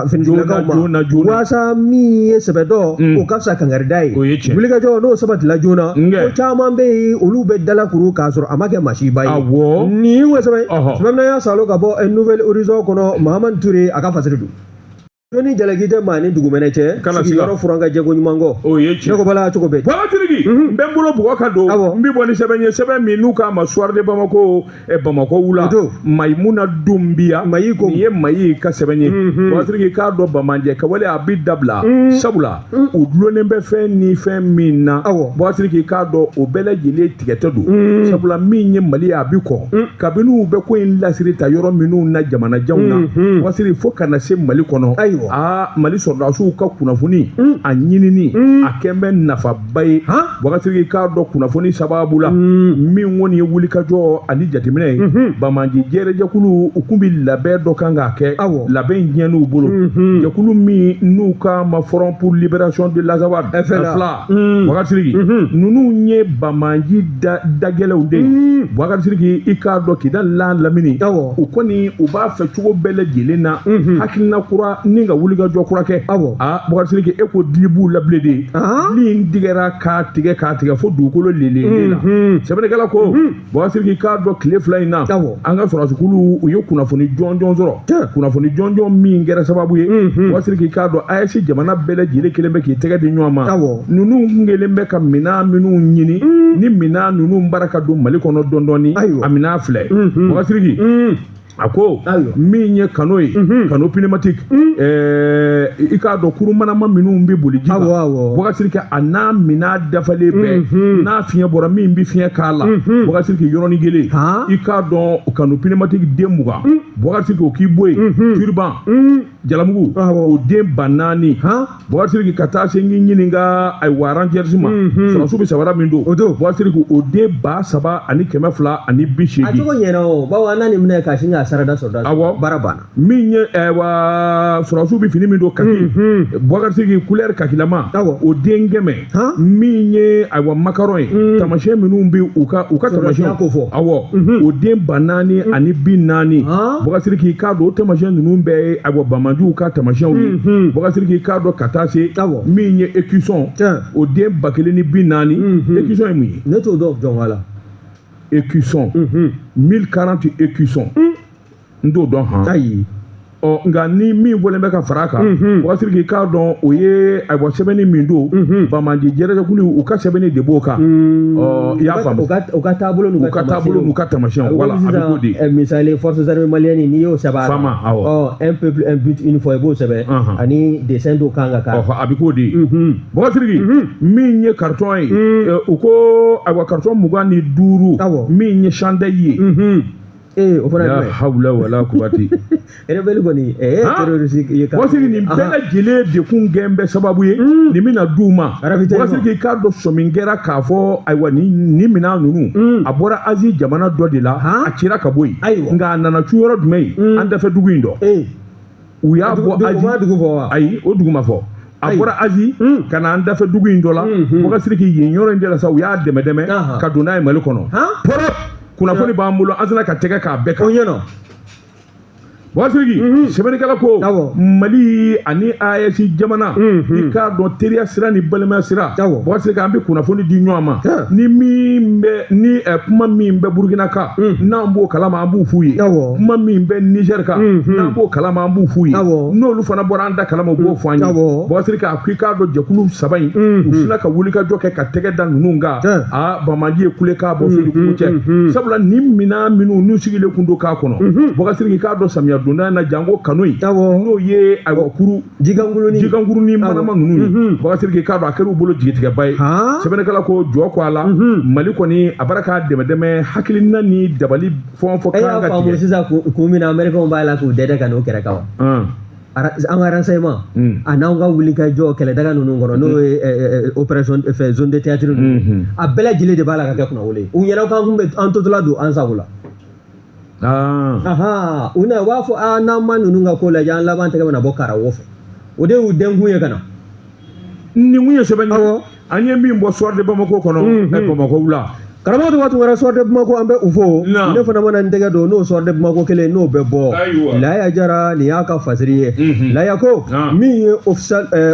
Speaker 2: finitigilakaw ma,
Speaker 1: Joona, joona.
Speaker 2: Waasa min ye sɛbɛdɔ, o ka fisa kangarida ye.
Speaker 1: O ye tiɲɛ.
Speaker 2: Wulikajɔ n'o sabatila joona,
Speaker 1: Ngɛ.
Speaker 2: ko caman bɛ yen, olu bɛ dalakuru k'a sɔrɔ a ma kɛ masiba ye. Nin ye sɛbɛn sɛbɛn min y'a salo ka bɔ Nouvel Horizon kɔnɔ, Mahamani Ture a ka fasiri don. Jɔnni jalaki tɛ maa ni dugumɛnɛ cɛ,
Speaker 1: Kana siga.
Speaker 2: sigiyɔrɔ furan ka jɛko ɲuman kɔ.
Speaker 1: O ye tiɲɛ.
Speaker 2: Ne ko bala cogo bɛɛ.
Speaker 1: Baba Tiriki, n bɛ n bolo bugɔ ka don. N bɛ bɔ ni sɛbɛn ye, sɛbɛn min n'u k'a ma Soir de Bamako, Bamakɔ wula.
Speaker 2: O don.
Speaker 1: Mayimuna Dunbiya.
Speaker 2: Mayi ko.
Speaker 1: Nin ye Mayi ka sɛbɛn ye. Baba Tiriki, k'a dɔn Bamanjɛ kawale a bi dabila. Sabula u dulonnen bɛ fɛn ni fɛn min na. Baba Tiriki, k'a dɔn o bɛɛ lajɛlen tigɛtɛ don. Sabula min ye Mali ye, a bi kɔn. Kabini u bɛ ko in lasiri ta yɔrɔ minnu na jamanajanw na. Baba Tiriki, fo ka na se Mali kɔnɔ. Aa, Mali sɔrɔdasiw ka kunnafoni a ɲinini, a kɛn bɛ nafaba ye. Baba Tiriki, k'a dɔn kunnafoni sababu la, min kɔni ye wulikajɔ ani jateminɛ ye, Bamanji jɛrɛjɛkulu, u kun bi labɛn dɔ kan k'a kɛ. Labɛn in tiɲɛn'u bolo. Jɛkulu min n'u k'a ma Front pour libération de l'Azawad,
Speaker 2: FLA.
Speaker 1: FLA. Baba Tiriki, ninnu ye Bamanji dagɛlɛw de ye. Baba Tiriki, i k'a dɔn Kidali la lamini, u kɔni u b'a fɛ cogo bɛɛ lajɛlen na, hakilina kura ni ka wulikajɔ kura kɛ. Aa, Baba Tiriki, e ko dili b'u la bilen de. Dili in tigɛra k'a tigɛ k'a tigɛ fo dugukolo lelelen la. Sɛbɛnnikɛla ko, Baba Tiriki, k'a dɔn tile 2 in na, an ka sɔrɔdasikulu, u ye kunnafoni jɔnjɔn sɔrɔ. Kunnafoni jɔnjɔn min kɛra sababu ye, Baba Tiriki, k'a dɔn AES jamana bɛɛ lajɛlen kelen bɛ k'i tɛgɛ di ɲɔgɔn ma. Ninnu kun kelen bɛ ka minɛn minnu ɲini, ni minɛn ninnu baara ka don Mali kɔnɔ dɔɔni dɔɔni, a minɛn filɛ, Baba Tiriki. A ko min ye canot ye, canot pneumatique, i k'a dɔn kurun manama minnu bɛ boli ji kan, Bubakari Sidiki, a n'a minɛn dafalen bɛɛ, n'a fiɲɛ bɔra min bɛ fiɲɛ k'a la, Bubakari Sidiki, yɔrɔnin kelen, i k'a dɔn canot pneumatique den 20, Bubakari Sidiki, o k'i bɔ yen, turban jalamugu o den 4000, Bubakari Sidiki, ka taa se n k'i ɲininka ayiwa Rangers ma, sɔrɔsiw bɛ sabara min don, Bubakari Sidiki, o den 3280.
Speaker 2: A cogo ɲɛna o, bawo an na nin minɛ ka sin k'a sarada sɔrɔda.
Speaker 1: Awɔ,
Speaker 2: baara banna.
Speaker 1: Min ye ayiwa sɔrɔsiw bɛ fini min don kaki, Bubakari Sidiki, couleur kakilama, o den 100. Min ye ayiwa macaron ye, taamasiyɛn minnu bɛ u ka taamasiyɛn
Speaker 2: ko fɔ,
Speaker 1: awɔ, o den 4040, Bubakari Sidiki, i k'a dɔn o taamasiyɛn ninnu bɛɛ ye ayiwa banbaanciw ka taamasiyɛnw ye, Bubakari Sidiki, i k'a dɔn ka taa se min ye écusson, o den 1040. Écusson ye mun ye?
Speaker 2: Ne t'o dɔn, jɔn la.
Speaker 1: Écusson, 1040 écusson, n t'o dɔn han.
Speaker 2: Ayi.
Speaker 1: Ɔ, nka ni min bɔlen bɛ ka fara a kan, Bubakari Sidiki, i k'a dɔn o ye ayiwa sɛbɛnni min don, banbaanci jɛrɛjɛkulu u ka sɛbɛnni de b'o kan. Ɔ, i y'a faamu.
Speaker 2: U ka taabolo
Speaker 1: n'u ka taabolo n'u ka taamasiyɛnw, wala a bɛ k'o de.
Speaker 2: Misali, forces armées maliennes, n'i y'o sɛbɛn a
Speaker 1: kan, fama, awɔ.
Speaker 2: Ɔ, un peuple, un but, une foi, i b'o sɛbɛn ani dessin dɔ kan ka k'a.
Speaker 1: Ɔhɔ, a bɛ k'o de ye. Bubakari Sidiki, min ye carton ye, u ko ayiwa carton 25, min ye chandail ye.
Speaker 2: Ee, o fana
Speaker 1: ye jumɛn ye? La hawla wala quwwati.
Speaker 2: Rebelle kɔni, terroriste ye.
Speaker 1: Bubakari Sidiki, nin bɛɛ lajɛlen de kun kɛn bɛ sababu ye nin bɛna d'u ma. Bubakari Sidiki, i k'a dɔn sɔmi kɛra k'a fɔ ayiwa nin minɛn ninnu, a bɔra Asie jamana dɔ de la, a cira ka bɔ yen. Nka a nana cun yɔrɔ jumɛn ye? An dafɛ dugu in dɔ. U y'a bɔ Asie.
Speaker 2: O ma dugu fɔ wa?
Speaker 1: Ayi, o dugu ma fɔ. A bɔra Asie ka na an dafɛ dugu in dɔ la. Bubakari Sidiki, yen yɔrɔ in de la sa, u y'a dɛmɛ dɛmɛ ka don n'a ye Mali kɔnɔ. Pɔrɔ kunnafoni b'an bolo, an sera ka tɛgɛ k'a bɛɛ kan.
Speaker 2: O ɲɛna.
Speaker 1: Bubakari Sidiki, sɛbɛnnikɛla ko Mali ani AES jamana, i k'a dɔn teriya sira ni balimaya sira, Bubakari Sidiki, an bɛ kunnafoni di ɲɔgɔn ma. Ni min bɛ ni kuma min bɛ Burukina kan, n'an b'o kalama, an b'u f'u ye. Kuma min bɛ Niger kan, n'an b'o kalama, an b'u f'u ye. N'olu fana bɔra an da kalama, u b'o fɔ an ye. Bubakari Sidiki, a ko i k'a dɔn jɛkulu saba in, u sinna ka wulikajɔ kɛ ka tɛgɛ da ninnu kan. Aa, banbaanci ye kule k'a bɔ so ni kungo cɛ. Sabula nin minɛn minnu n'u sigilen kun don k'a kɔnɔ, Bubakari Sidiki, i k'a dɔn samiya donda in na, janko canot in, n'o ye ayiwa kuru jikankurunin manama ninnu ye, Bubakari Sidiki, i k'a dɔn a kɛra u bolo jigitigɛba ye. Sɛbɛnnikɛla ko jɔ ko a la, Mali kɔni a bara k'a dɛmɛ dɛmɛ hakilina ni dabali fɛn o fɛn kan ka tigɛ.
Speaker 2: E y'a faamu sisan kun min na Américains b'a la k'u dɛdɛ ka n'o kɛrɛ kan wa? An ka renseignement a n'anw ka wulikajɔ kɛlɛdaga ninnu kɔnɔ, n'o ye opération fɛ zone de théâtre ninnu, a bɛɛ lajɛlen de b'a la ka kɛ kunnawolo ye. U ɲɛna k'an kun bɛ an totɔla don an sago la. U na u b'a fɔ aa, n'an ma ninnu ka ko lajɛ, an laban tɛgɛ bɛna bɔ karawo fɛ. O de y'u denkun ye ka na.
Speaker 1: Nin kun ye sɛbɛn ye, an ye min bɔ Soir de Bamako kɔnɔ, Bamakɔ wula.
Speaker 2: Karamɔgɔ Tuba Tunkara, Soir de Bamako, an bɛ u fo. Ne fana mana n tɛgɛ don n'o Soir de Bamako kelen n'o bɛ bɔ. Laya Jara, nin y'a ka fasiri ye. Laya ko min ye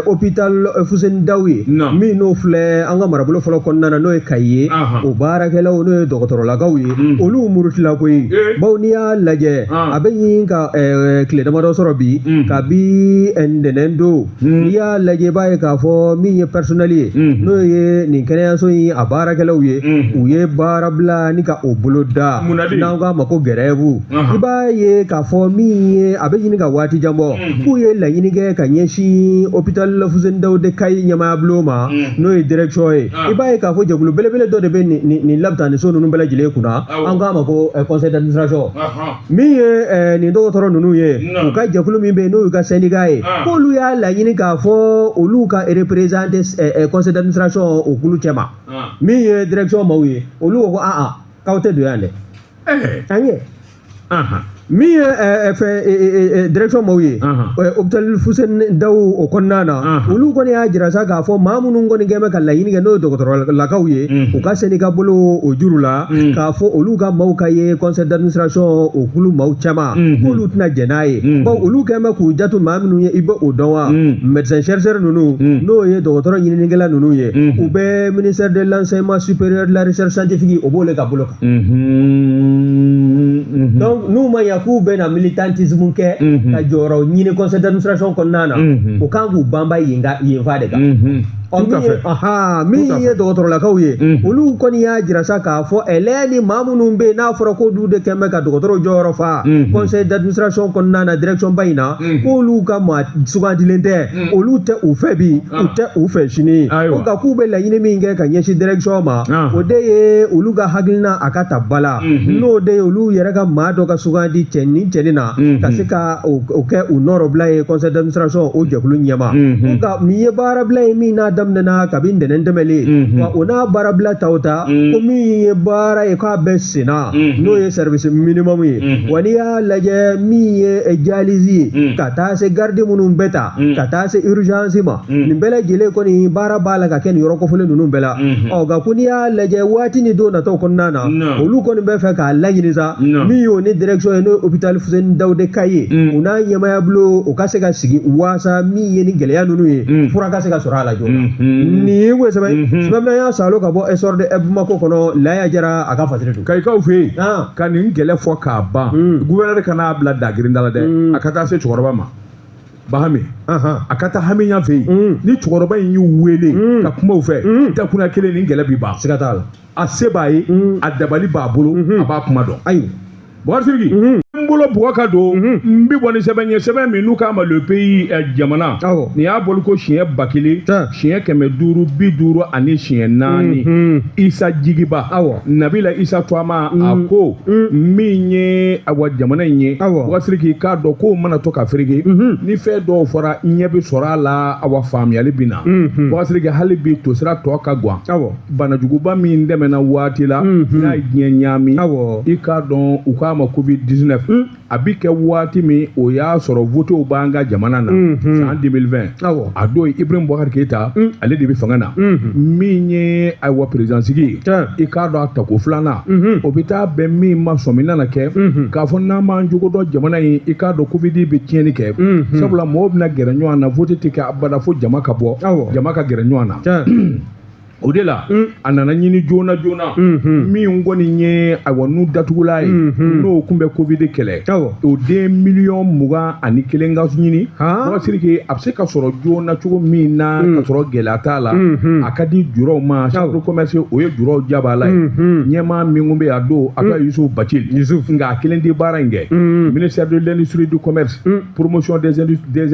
Speaker 2: hôpital Fuseni Daw ye, min n'o filɛ an ka marabolo fɔlɔ kɔnɔna na, n'o ye Kayi ye, o baarakɛlaw n'o ye dɔgɔtɔrɔlakaw ye, olu murutila koyi. Bawo n'i y'a lajɛ, a bɛ ɲini ka tile damadɔ sɔrɔ bi, kabi ntɛnɛn don. N'i y'a lajɛ, i b'a ye k'a fɔ min ye personnel ye, n'o ye nin kɛnɛyaso in a baarakɛlaw ye, u ye baara bila ni ka o bolo da, n'an k'a ma ko grève. I b'a ye k'a fɔ min ye a bɛ ɲini ka waati jan bɔ, k'u ye laɲini kɛ ka ɲɛsin hôpital Fuseni Daw de Kayi ɲɛmaaya bulon ma, n'o ye direction ye. I b'a ye k'a fɔ jɛkulu belebele dɔ de bɛ nin labitaniso ninnu bɛɛ lajɛlen kunna, an k'a ma ko conseil d'administration. Min ye nin dɔgɔtɔrɔ ninnu ye, u ka jɛkulu min bɛ yen n'o y'u ka syndicat ye, k'olu y'a laɲini k'a fɔ olu ka représenter conseil d'administration o kulu cɛma. Min ye direction maaw ye, olu ko ko aa, k'aw tɛ don yan dɛ. An ye min ye fɛn direction maaw ye hôpital Fuseni Daw o kɔnɔna na, olu kɔni y'a jira sa k'a fɔ maa minnu kɔni kɛn bɛ ka laɲini kɛ, n'o ye dɔgɔtɔrɔlakaw ye, u ka syndicat bolo o juru la, k'a fɔ olu ka maaw ka ye conseil d'administration o kulu maaw caman, k'olu tɛna jɛn n'a ye. Bawo olu kɛn bɛ k'u jate maa minnu ye, i bɛ o dɔn wa? Médecin chercheur ninnu, n'o ye dɔgɔtɔrɔ ɲininikɛla ninnu ye, u bɛ ministère de l'enseignement supérieur de la recherche scientifique, o b'o le ka bolo kan. Donc n'u ma ɲa k'u bɛna militantisme kɛ ka jɔyɔrɔ ɲini conseil d'administration kɔnɔna na, u kan k'u banba yen fa de kan. Ɔ
Speaker 1: Tout à
Speaker 2: min ye
Speaker 1: fait.
Speaker 2: ɔhan
Speaker 1: Tout
Speaker 2: min
Speaker 1: à
Speaker 2: ye
Speaker 1: fait.
Speaker 2: dɔgɔtɔrɔlakaw ye, olu kɔni y'a jira sa k'a fɔ ɛlɛ ni maa minnu bɛ yen n'a fɔra k'olu de kɛn bɛ ka dɔgɔtɔrɔw jɔyɔrɔ fa conseil d'administration kɔnɔna na, direction ba in na, k'olu ka maa sugandilen tɛ, olu tɛ u fɛ bi, u tɛ u fɛ sini.
Speaker 1: Ayiwa.
Speaker 2: Ko nka k'u bɛ laɲini min kɛ ka ɲɛsin direction ma, o de ye olu ka hakilina a ka ta ba la, n'o de ye olu yɛrɛ ka maa dɔ ka sugandi cɛ ni cɛnin na ka se ka o kɛ u nɔrɔbila ye conseil d'administration o jɛkulu ɲɛma. Ko nka min ye baarabila ye min n'a daminɛna kabi ntɛnɛn tɛmɛlen, wa o n'a baarabila taw ta, ko min ye baara ye k'a bɛ senna, n'o ye service minimum ye. Wa n'i y'a lajɛ min ye dialyse ye, ka taa se garde minnu bɛ ta, ka taa se urgence ma, nin bɛɛ lajɛlen kɔni baara b'a la ka kɛ nin yɔrɔ kofɔlen ninnu bɛɛ la. Ɔ nka ko n'i y'a lajɛ waati ni don nataw kɔnɔna na, olu kɔni bɛ fɛ k'a laɲini sa, min y'o ni direction ye, n'o ye hôpital Fuseni Dawude Kayi ye, u n'a ɲɛmaaya bulon, o ka se ka sigi waasa min ye ni gɛlɛya ninnu ye, fura ka se ka sɔrɔ a la joona. Nin ye ko sɛbɛn sɛbɛn min y'a salo ka bɔ Essor de Bamako kɔnɔ, Laya Jara a ka fasiri don.
Speaker 1: Kayikaw fɛ yen, ka nin gɛlɛ fɔ k'a ban, gouverneur kana bila dagirinda la dɛ, a ka taa se cɛkɔrɔba ma Bahami, a ka taa Hamiɲa fɛ yen. Ni cɛkɔrɔba in y'u wele ka kuma u fɛ, dakuruɲɛ kelen nin gɛlɛ bi ban.
Speaker 2: Siga t'a la.
Speaker 1: A se b'a ye, a dabali b'a bolo, a b'a kuma dɔn.
Speaker 2: Ayiwa.
Speaker 1: Bɔkari Sidiki, n bolo bugɔ ka don, n bi bɔ ni sɛbɛn ye, sɛbɛn min n'u k'a ma Le Pays, jamana. Nin y'a boli ko siɲɛ 1000, siɲɛ 554, Isa Jigiba, Nabila Isa Tɔgɔma, a ko min ye awa jamana in ye. Bɔkari Sidiki, k'a dɔn k'o mana to ka fereke ni fɛn dɔw fɔra, ɲɛ bɛ sɔrɔ a la, awa faamuyali bɛ na. Bɔkari Sidiki, hali bi tosira tɔ ka gan, banajuguba min dɛmɛna waati la n'a ye diɲɛ ɲaami, i k'a dɔn u k'a ma Covid 19, a bi kɛ waati min o y'a sɔrɔ votew b'an ka jamana na san 2020, a don Ibrahim Boubacar Keïta ale de bɛ fanga na. Min ye ayiwa président sigi ye, i k'a dɔn a tako filanan o bɛ taa bɛn min ma sɔmi nana kɛ k'a fɔ n'an m'an jogo dɔn jamana in, i k'a dɔn Covid bɛ tiɲɛni kɛ, sabula mɔgɔw bɛna gɛrɛ ɲɔgɔn na, vote tɛ kɛ abada fo jama ka bɔ, jama ka gɛrɛ ɲɔgɔn na. O de la a nana ɲini joona joona, min kɔni ye ayiwa nu datugula ye, n'o tun bɛ Covid kɛlɛ, o den 21 miliyɔn ka ɲini. Bɔkari Sidiki, a bɛ se ka sɔrɔ joona cogo min na ka sɔrɔ gɛlɛya t'a la, a ka di juraw ma. Chambre de commerce, o ye juraw jabala ye, ɲɛmaa min kun bɛ yen a don, a ka Youssouf Bathily, nka a kelen tɛ baara in kɛ. Ministère de l'industrie du commerce, promotion des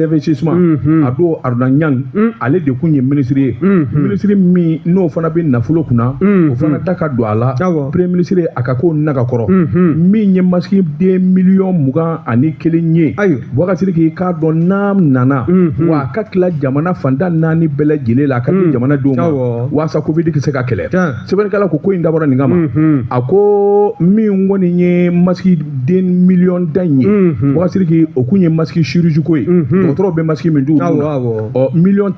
Speaker 1: investissements, a don Aruna Niang, ale de kun ye ministre ye, ministre min n'o fana bɛ nafolo kunna, o fana da ka don a la. Premier ministre a ka ko naga kɔrɔ, min ye masque den 21 miliyɔn ye. Boubacar Sidiki, k'a dɔn n'a nana wa a ka tila jamana fantan naani bɛɛ lajɛlen la, a ka di jamanadenw ma waasa Covid ka se ka kɛlɛ. Sɛbɛnnikɛla ko ko in dabɔra nin kama. A ko min kɔni ye masque den 10 miliyɔn ye, Boubacar Sidiki, o kun ye masque chirurgicaux ye, dɔgɔtɔrɔw bɛ masque min d'u ma. Ɔ 11 miliyɔn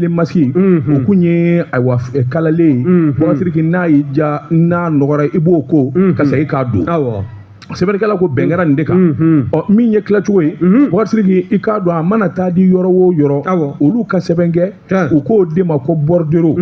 Speaker 1: masque, o kun ye ayiwa kalalen ye. Boubacar Sidiki, n'a y'i ja n'a nɔgɔra, i b'o ko ka segin k'a don. Sɛbɛnnikɛla ko bɛn kɛra nin de kan. Ɔ min ye tilacogo ye, Boubacar Sidiki, i k'a dɔn a mana taa di yɔrɔ o yɔrɔ, olu ka sɛbɛn kɛ, u k'o de ma ko bordereau,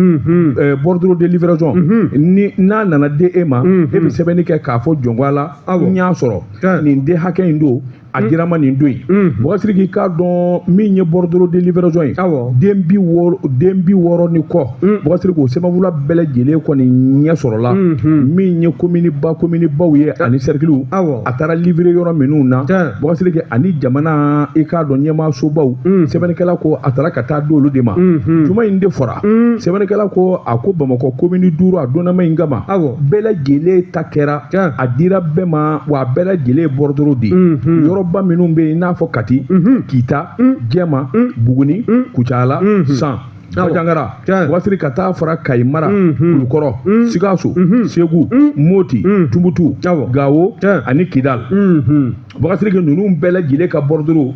Speaker 1: bordereau de livraison. Ni n'a nana di e ma, e bɛ sɛbɛnni kɛ k'a fɔ jɔnko la, n y'a sɔrɔ nin den hakɛ in don, a dira ma nin don in. Boubacar Sidiki, k'a dɔn min ye bordereau de livraison ye, den 60, den 60 ni kɔ, Boubacar Sidiki, o sɛbɛnfura bɛɛ lajɛlen kɔni ɲɛ sɔrɔla. Min ye commune ba, commune baw ye ani cercle, a taara livrer yɔrɔ minnu na, Boubacar Sidiki, ani jamana, i k'a dɔn ɲɛmaasobaw, sɛbɛnnikɛla ko a taara ka taa d'olu de ma. Juma in de fɔra. Sɛbɛnnikɛla ko a ko Bamakɔ commune duuru a donnama in kama, bɛɛ lajɛlen ta kɛra, a dira bɛɛ ma, wa bɛɛ lajɛlen ye bordereau di. Yɔrɔba minnu bɛ yen, i n'a fɔ Kati, Kita, Jɛma, Buguni, Kucala, San Bajangara, Boubacar, ka taa fara Kayi mara, Kulukɔrɔ, Sikaso, Segu, Moti, Tumutu, Gawo ani Kidal. Boubacar Sidiki, ninnu bɛɛ lajɛlen ka bordereau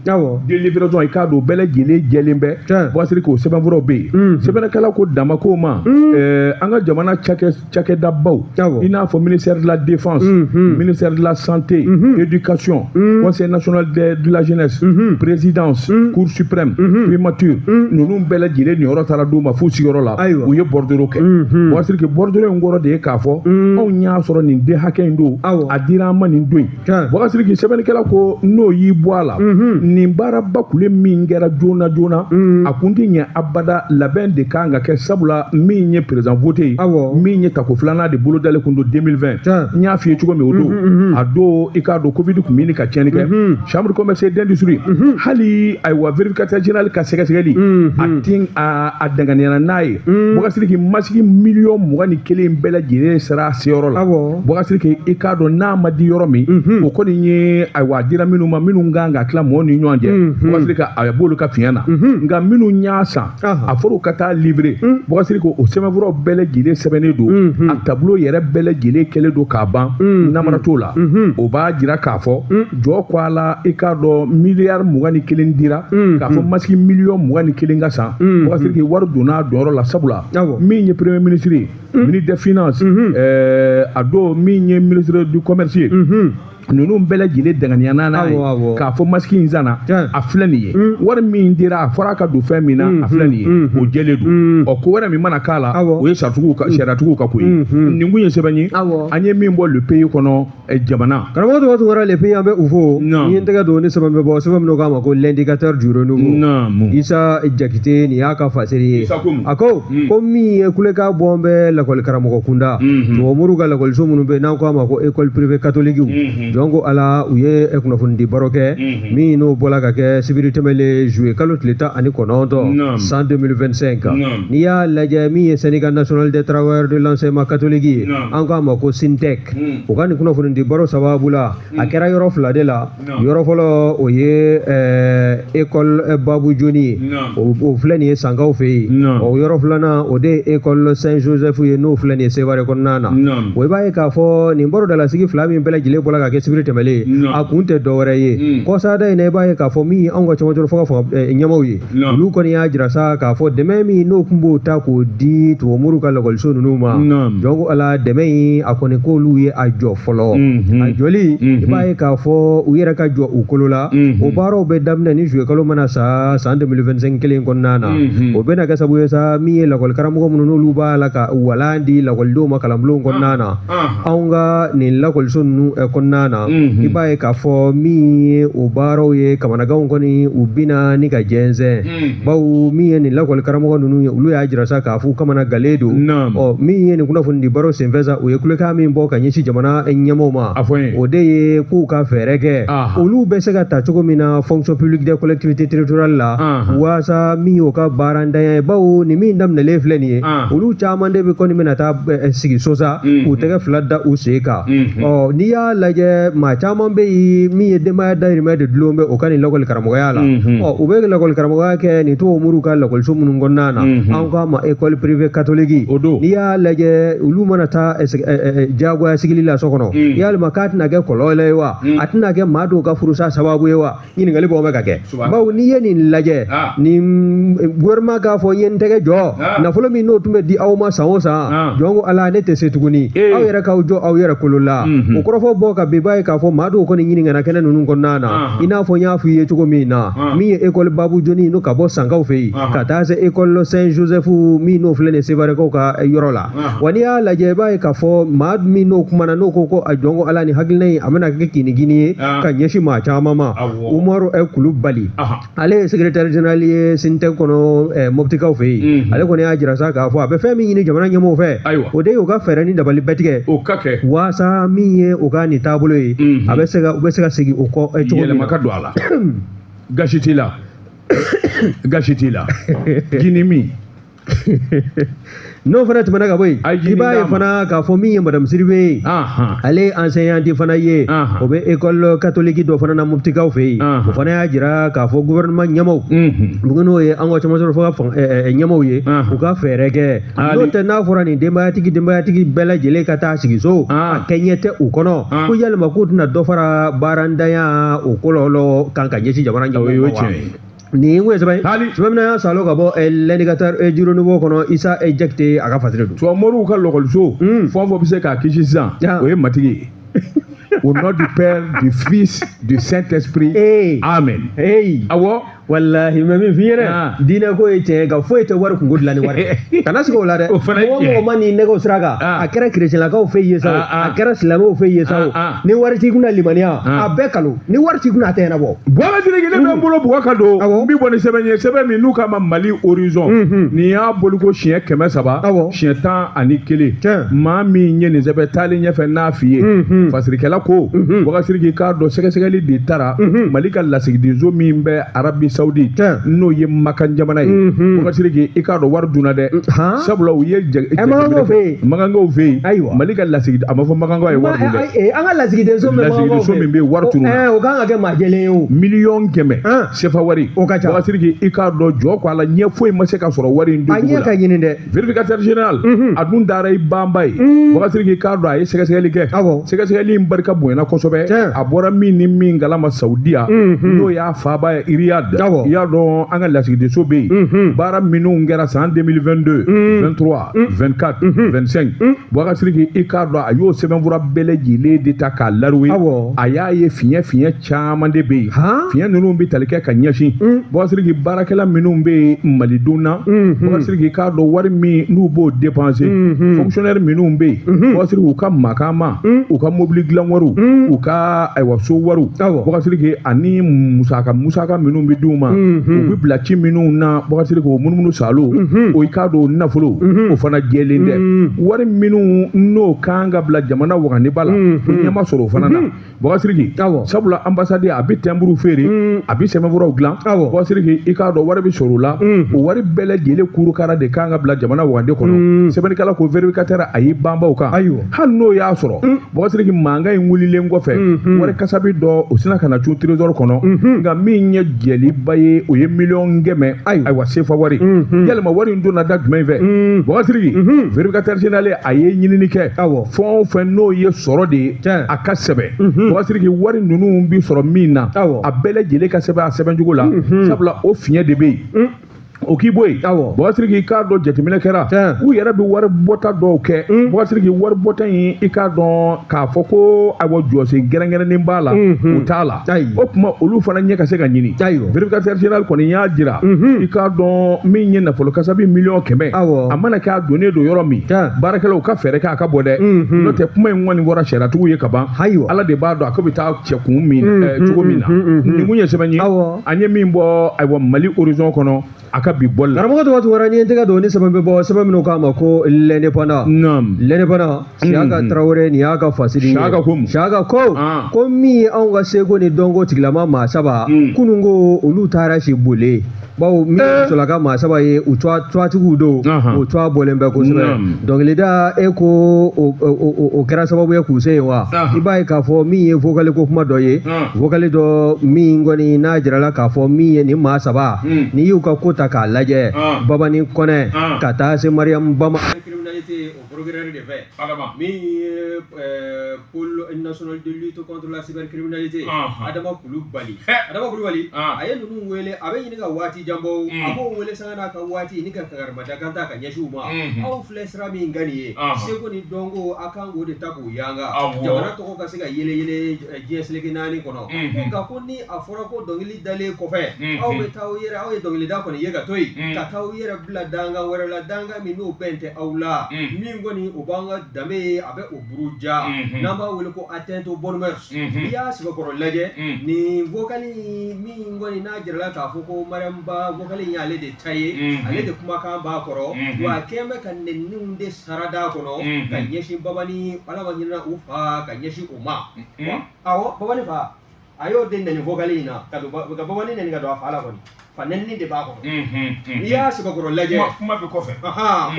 Speaker 1: de livraison, i k'a dɔn bɛɛ lajɛlen jɛlen bɛ. Boubacar Sidiki, o sɛbɛnfuraw bɛ yen. Sɛbɛnnikɛla ko damako ma, an ka jamana cakɛdabaw, i n'a fɔ ministère de la défense, ministère de la santé, éducation, conseil national de la jeunesse, présidence, cour suprême, primature, ninnu bɛɛ lajɛlen niyɔrɔ sɛbɛnfura taara d'u ma f'u sigiyɔrɔ la.
Speaker 2: Ayiwa.
Speaker 1: U ye bordereau kɛ. Bubakari Sidiki, bordereau in kɔrɔ de ye k'a fɔ anw y'a sɔrɔ nin den hakɛ in don, a dira an ma nin don in. Bubakari Sidiki, sɛbɛnnikɛla ko n'o y'i bɔ a la, nin baaraba kule min kɛra joona joona, a kun tɛ ɲɛ abada. Labɛn de kan ka kɛ, sabula min ye président vote ye, min ye tako filanan de bolodalen kun don 2020, n y'a f'i ye cogo min o don, a don i k'a dɔn Covid tun bɛ ɲini ka tiɲɛni kɛ. Chambre de commerce et d'industrie, hali ayiwa vérificateur général ka sɛgɛsɛgɛli, a ti a danganiyana n'a ye. Bubakari Sidiki, masque 21 million bɛɛ lajɛlen sera a seyɔrɔ la. Bubakari Sidiki, i k'a dɔn n'a ma di yɔrɔ min, o kɔni ye ayiwa a dira minnu ma, minnu kan ka tila mɔgɔw ni ɲɔgɔn cɛ, Bubakari Sidiki, a b'olu ka fiɲɛ na. Nka minnu y'a san, a fɔra u ka taa livrer. Bubakari Sidiki, o sɛbɛnfuraw bɛɛ lajɛlen sɛbɛnnen don, a tableau yɛrɛ bɛɛ lajɛlen kɛlen don k'a ban, namara t'o la. O b'a jira k'a fɔ jɔ ko a la, i k'a dɔn 21 miliyari dira k'a fɔ masque 21 million ka san. Bubakari Sidiki, wari donna a donyɔrɔ la, sabula min ye premier ministre ye, ministre des finances, a don min ye ministre du commerce ye, ninnu bɛɛ lajɛlen danganiya n'a ye k'a fɔ masque in sanna, a filɛ nin ye, wari min dira, a fɔra ka don fɛn min na, a filɛ nin ye, o jɛlen don. Ɔ, ko wɛrɛ min mana k'a la, o ye sariyatigiw ka ko ye. Nin kun ye sɛbɛn ye an ye min bɔ Le Pays kɔnɔ, jamana.
Speaker 2: Karamɔgɔ tɔgɔ Tunkara, Le Pays, an bɛ u fo. Ni ye n tɛgɛ don ni sɛbɛn bɛ bɔ, sɛbɛn min k'a ma ko L'Indicateur du renouveau, Isa Jakite, nin y'a ka fasiri ye. A ko ko min ye kulekan bɔ bɛ lakɔli karamɔgɔ kunda, tubabumoriw ka lakɔliso minnu bɛ yen n'an ko a ma ko école privée catholique, jɔn ko Ala, u ye kunnafoni di baro kɛ min n'o bɔla ka kɛ sibiri tɛmɛlen, juillet kalo tile 19, san 2025. N'i y'a lajɛ, min ye Syndicat national des travailleurs de l'enseignement catholique ye, an k'a ma ko SYNTEC, u ka nin kunnafoni di baro sababu la, a kɛra yɔrɔ fila de la. Yɔrɔ fɔlɔ, o ye école Babu Joni ye, o filɛ nin ye Sankaw fɛ yen. O yɔrɔ filanan, o de ye école Saint Joseph ye, n'o filɛ nin ye Sevare kɔnɔna na. O i b'a ye k'a fɔ nin baro dalasigi fila min bɛɛ lajɛlen bɔra ka kɛ sibiri tɛmɛlen, a kun tɛ dɔwɛrɛ ye. Kɔsada in na, i b'a ye k'a fɔ min ye anw ka cɛmancɛ fanga fanga ɲɛmaaw ye, olu kɔni y'a jira sa k'a fɔ dɛmɛ min n'o tun b'o ta k'o di tubabumoriw ka lakɔliso ninnu ma, jɔn ko Ala, dɛmɛ in a kɔni k'olu ye a jɔ fɔlɔ. A jɔli, i b'a ye k'a fɔ u yɛrɛ ka jɔ u kolo la. O baaraw bɛ daminɛ ni juillet kalo mana sa san 2025 kelen kɔnɔna na. O bɛna kɛ sababu ye sa, min ye lakɔli karamɔgɔ minnu n'olu b'a la ka walan di lakɔlidenw ma kalanbulonw kɔnɔna na, anw ka nin lakɔliso ninnu kɔnɔna na, i b'a ye k'a fɔ min ye o baaraw ye, kamanaganw kɔni u bina ni ka jɛnsɛn, bawo min ye nin lakɔli karamɔgɔ ninnu ye, olu y'a jira sa k'a fɔ u kamana galen don. Ɔ, min ye nin kunnafoni di baro senfɛ sa, u ye kulekan min bɔ ka ɲɛsin jamana ɲɛmɔgɔw ma, o de ye k'u ka fɛɛrɛ kɛ, olu bɛ se ka ta cogo min na fonction publique des collectivités territoriales la, waasa min y'o ka baarantanya ye, bawo nin min daminɛlen filɛ nin ye, olu caman de bɛ kɔni bɛna taa sigi so sa k'u tɛgɛ fila da u sen kan. Ɔ, n'i y'a lajɛ, maa caman bɛ yen min ye denbaya dahirimɛ de dulon bɛ o ka nin lakɔli karamɔgɔya la. Ɔ, u bɛ lakɔli karamɔgɔya kɛ nin tubabu moriw ka lakɔliso minnu kɔnɔna na, an k'a ma école privée catholique, n'i y'a lajɛ, olu mana taa diyagoya sigili la so kɔnɔ, yalima k'a tɛna kɛ kɔlɔlɔ ye wa? A tɛna kɛ maa dɔw ka furusa sababu ye wa? Ɲininkali bɔ bɛ ka kɛ, bawo n'i ye nin lajɛ, nin gouvernement k'a fɔ n ye n tɛgɛ jɔ nafolo min n'o tun bɛ di aw ma san o san, jɔn ko Ala, ne tɛ se tuguni, aw yɛrɛ k'aw jɔ aw yɛrɛ kolo la. O kɔrɔfɔ bɔ ka bin, i b'a ye k'a fɔ maa dɔw kɔni ɲininkana kɛnɛ ninnu kɔnɔna na, i n'a fɔ n y'a f'i ye cogo min na, min ye école Babu Joni n'o ka bɔ Sankaw fɛ yen ka taa se école Saint Joseph min n'o filɛ nin ye Sevarekaw ka yɔrɔ la. Wa n'i y'a lajɛ, i b'a ye k'a fɔ maa min n'o kumana, n'o ko ko a jɔn ko Ala, ni hakilina in a bɛna kɛ kinigini ye ka ɲɛsin maa caman ma, Umaru Kulubali, ale ye secrétaire général ye SYNTEC kɔnɔ Moptikaw fɛ yen, ale kɔni y'a jira sa k'a fɔ a bɛ fɛn min ɲini jamana ɲɛmɔgɔw fɛ, o de y'u ka fɛɛrɛ ni dabali bɛɛ tigɛ waasa min ye u ka nin taabolo ye, a bɛ se ka u bɛ se ka segin o kɔ cogo min na.
Speaker 1: Yɛlɛma ka don a la. Gasi t'i la, gasi t'i la, jini min.
Speaker 2: N'o fana tɛmɛna ka bɔ yen, i b'a ye fana k'a fɔ min ye madame Sidibe ye, ale ye enseignante fana ye, o bɛ école catholique dɔ fana na Moptikaw fɛ yen. O fana y'a jira k'a fɔ gouvernement ɲɛmaaw, n'o ye an ka cɛmancɛ fanga ɲɛmaaw ye, u ka fɛɛrɛ kɛ, n'o tɛ n'a fɔra nin denbayatigi bɛɛ lajɛlen ka taa sigi so, a kɛɲɛ tɛ u kɔnɔ, ko yalima k'u tɛna dɔ fara baarantanya o kɔlɔlɔ kan ka ɲɛsin jamana ɲɛmɔgɔw ma wa? Nin kun ye sɛbɛn sɛbɛn min y'a salo ka bɔ L'Indicateur du Renouveau kɔnɔ, Isa Jakite a ka fasiri don.
Speaker 1: Tubabumoriw ka lakɔliso, fɛn o fɛn bɛ se k'a kisi sisan, o ye Matigi ye. Au nom du Père, du Fils, du Saint-Esprit. Amen. Awɔ.
Speaker 2: Walahi, mais min f'i ɲɛna, diinɛ ko ye tiɲɛ ye, nka foyi tɛ wari kunko dilan ni wari ye. Kana sigi o la dɛ.
Speaker 1: O fana ye
Speaker 2: Mɔgɔ
Speaker 1: tiɲɛ ye.
Speaker 2: mɔgɔ ma n'i nɛgɛ o sira kan, a kɛra kerecɛnlakaw fɛ yen sa o, a kɛra silamɛw fɛ yen sa o, ni wari t'i kunna, limaniya, a bɛɛ kalo, ni wari t'i kunna, a tɛ ɲɛnabɔ.
Speaker 1: Bɔra Sidiki, ne bɛ n bolo bugɔ ka don. N bi bɔ ni sɛbɛn ye, sɛbɛn min n'u k'a ma Mali Horizon. Nin y'a boliko siɲɛ 300, siɲɛ 11. Maa min ye nin sɛbɛn taalen ɲɛfɛ n'a f'i ye, fasirikɛla ko Bubakari Sidiki k'a dɔn sɛgɛsɛgɛli de taara Mali ka lasigidenso min bɛ Arabi Saoudite, n'o ye Makan jamana ye. Bubakari Sidiki, i k'a dɔn wari dunna dɛ, sabula u ye
Speaker 2: Makankaw fɛ yen.
Speaker 1: Makankaw fɛ yen. Mali ka lasigiden, a ma fɔ Makankaw ye wari dun dɛ.
Speaker 2: An ka lasigidenso min bɛ Makankaw
Speaker 1: Lasigidenso
Speaker 2: fɛ yen.
Speaker 1: min bɛ yen, wari tununna.
Speaker 2: O kan ka kɛ maa jɛlen ye o.
Speaker 1: 100 000 000 sefa wari.
Speaker 2: O ka ca.
Speaker 1: Bubakari Sidiki, i k'a dɔn jɔ ko a la, ɲɛ foyi ma se ka sɔrɔ wari in
Speaker 2: A
Speaker 1: doncogo
Speaker 2: ɲɛ
Speaker 1: la.
Speaker 2: ka ɲini dɛ.
Speaker 1: Vérificateur général, a dun dara i banba ye. Bubakari Sidiki, k'a dɔn a ye sɛgɛsɛgɛli kɛ. Sɛgɛsɛgɛli in barika bonyana kosɛbɛ. A bɔra min ni min kalama Saudiya, n'o y'a faaba ye Riyad. I y'a dɔn an ka lasigidenso bɛ yen, baara minnu kɛra san 2022, 23, 24, 25, Bubakari Sidiki, i k'a dɔn a y'o sɛbɛnfura bɛɛ lajɛlen de ta k'a lariwe. A y'a ye fiɲɛ fiɲɛ caman de bɛ yen. Fiɲɛ ninnu bɛ tali kɛ ka ɲɛsin Bubakari Sidiki baarakɛla minnu bɛ yen malidenw na. Bubakari Sidiki, k'a dɔn wari min n'u b'o dépenser, fonctionnaire minnu bɛ yen, Bubakari Sidiki, u ka makama, u ka mobili dilan wariw, u ka ayiwa so wariw, Bubakari Sidiki, ani musaka musaka minnu bɛ d'u ma, u bɛ bila ci minnu na, Bubakari Sidiki, o munumunu salo o, i k'a dɔn o nafolo o fana jɛlen tɛ. Wari minnu n'o kan ka bila jamana wagandeba la, o ɲɛ ma sɔrɔ o fana na, Bubakari Sidiki. Sabula ambassade a bɛ timbre feere, a bɛ sɛbɛnfuraw dilan. Bubakari Sidiki, i k'a dɔn wari bɛ sɔrɔ o la. O wari bɛɛ lajɛlen kurukara de kan ka bila jamana wagande kɔnɔ. Sɛbɛnnikɛla ko vérificateur a y'i banba o kan. Hali n'o y'a sɔrɔ, Bubakari Sidiki, mankan in wulilen kɔfɛ, wari kasabi dɔ o sina ka na cun trésor kɔnɔ, nka min ye jɛliba ye, o ye 100 000 000, ayiwa sefa wari. Yalima wari in donna da jumɛn fɛ? Bubakari Sidiki, vérificateur général a ye ɲinini kɛ. Fɛn o fɛn n'o ye sɔrɔ de ye, a ka sɛbɛn. Bubakari Sidiki, wari ninnu bi sɔrɔ min na, a bɛɛ lajɛlen ka sɛbɛn a sɛbɛncogo la, sabula o fiɲɛ de bɛ yen. O k'i bɔ yen, Bubakari Sidiki, i k'a dɔn jateminɛ kɛra, u yɛrɛ bɛ wari bɔta dɔw kɛ. Bubakari Sidiki, wari bɔta in, i k'a dɔn k'a fɔ ko ayiwa jɔsen kɛrɛnkɛrɛnnen b'a la, o t'a la. O tuma olu fana ɲɛ ka se ka ɲini. Vérificateur général kɔni y'a jira, i k'a dɔn min ye nafolo kasabi 100 000 000, a mana kɛ a donnen don yɔrɔ min, baarakɛlaw ka fɛɛrɛ kɛ a ka bɔ dɛ. N'o tɛ, kuma in kɔni bɔra sariyatigiw ye ka ban. Ala de b'a dɔn a ko bɛ taa cɛ kun min cogo min na. Nin kun ye sɛbɛn ye an ye min bɔ ayiwa Mali Horizon kɔnɔ a ka bi bɔli la.
Speaker 2: Karamɔgɔ tɔgɔ tugara, n'i ye n tɛgɛ don ni sɛbɛn bɛ bɔ, sɛbɛn minnu k'a ma ko L'Indépendant. L'Indépendant, Siyaka Tarawele, nin y'a ka fasiri ye.
Speaker 1: Siyaka ko mun?
Speaker 2: Siyaka ko ko min ye anw ka seko ni dɔnko tigilama maa saba, kunun ko olu taara si bole, bawo min ye musolaka maa saba ye, u tɔgɔtigiw don, o tɔgɔ bɔlen bɛ kosɛbɛ. Dɔnkilida e ko o kɛra sababu ye k'u se yen wa? I b'a ye k'a fɔ min ye vocal ko kuma dɔ ye, vocal dɔ min kɔni n'a jirala k'a fɔ min ye nin maa saba, n'i y'u ka ko ta k'a lajɛ, Babani Kɔnɛ ka taa se Mariam Ba ma, criminalité o procureur de fɛ, min ye pôle national de lutte contre la cybercriminalité, Adama Kulubali. Adama Kulubali a ye ninnu wele, a bɛ ɲini ka waati jan bɔ, a b'o wele sanga n'a ka waati ni ka kagarima-dakan ta ka ɲɛsin u ma. Aw filɛ sira min kan nin ye, seko ni dɔnko, a kan k'o de ta k'o yanga, jamana tɔgɔ ka se ka yele yele diɲɛ seleke naani kɔnɔ. Nka ko ni a fɔra ko dɔnkili dalen kɔfɛ, aw bɛ taa aw yɛrɛ, aw ye dɔnkilida kɔni ye ka to yen, ka taa aw yɛrɛ bila dankan wɛrɛ la, dankan min n'o bɛn tɛ aw la, min kɔni o b'an ka danbe ye, a bɛ o buruja, n'an b'a wele ko atteinte aux bonnes mœurs. N'i y'a sɛbɛkɔrɔ lajɛ, nin vocal min kɔni n'a jirala k'a fɔ ko Mariam Ba vocal in y'ale de ta ye, ale de kumakan b'a kɔrɔ, wa a kɛn bɛ ka nɛniw de sara d'a kɔnɔ ka ɲɛsin Babani, Ala ma ɲinɛ u fa, ka ɲɛsin o ma. Awɔ, Babani fa, a y'o de nɛni vocal in na, ka don ka Babani nɛni ka don a fa la kɔni, fa nɛnini de b'a kɔnɔ. N'i y'a sɛbɛkɔrɔ lajɛ,
Speaker 1: kuma bɛ kɔfɛ.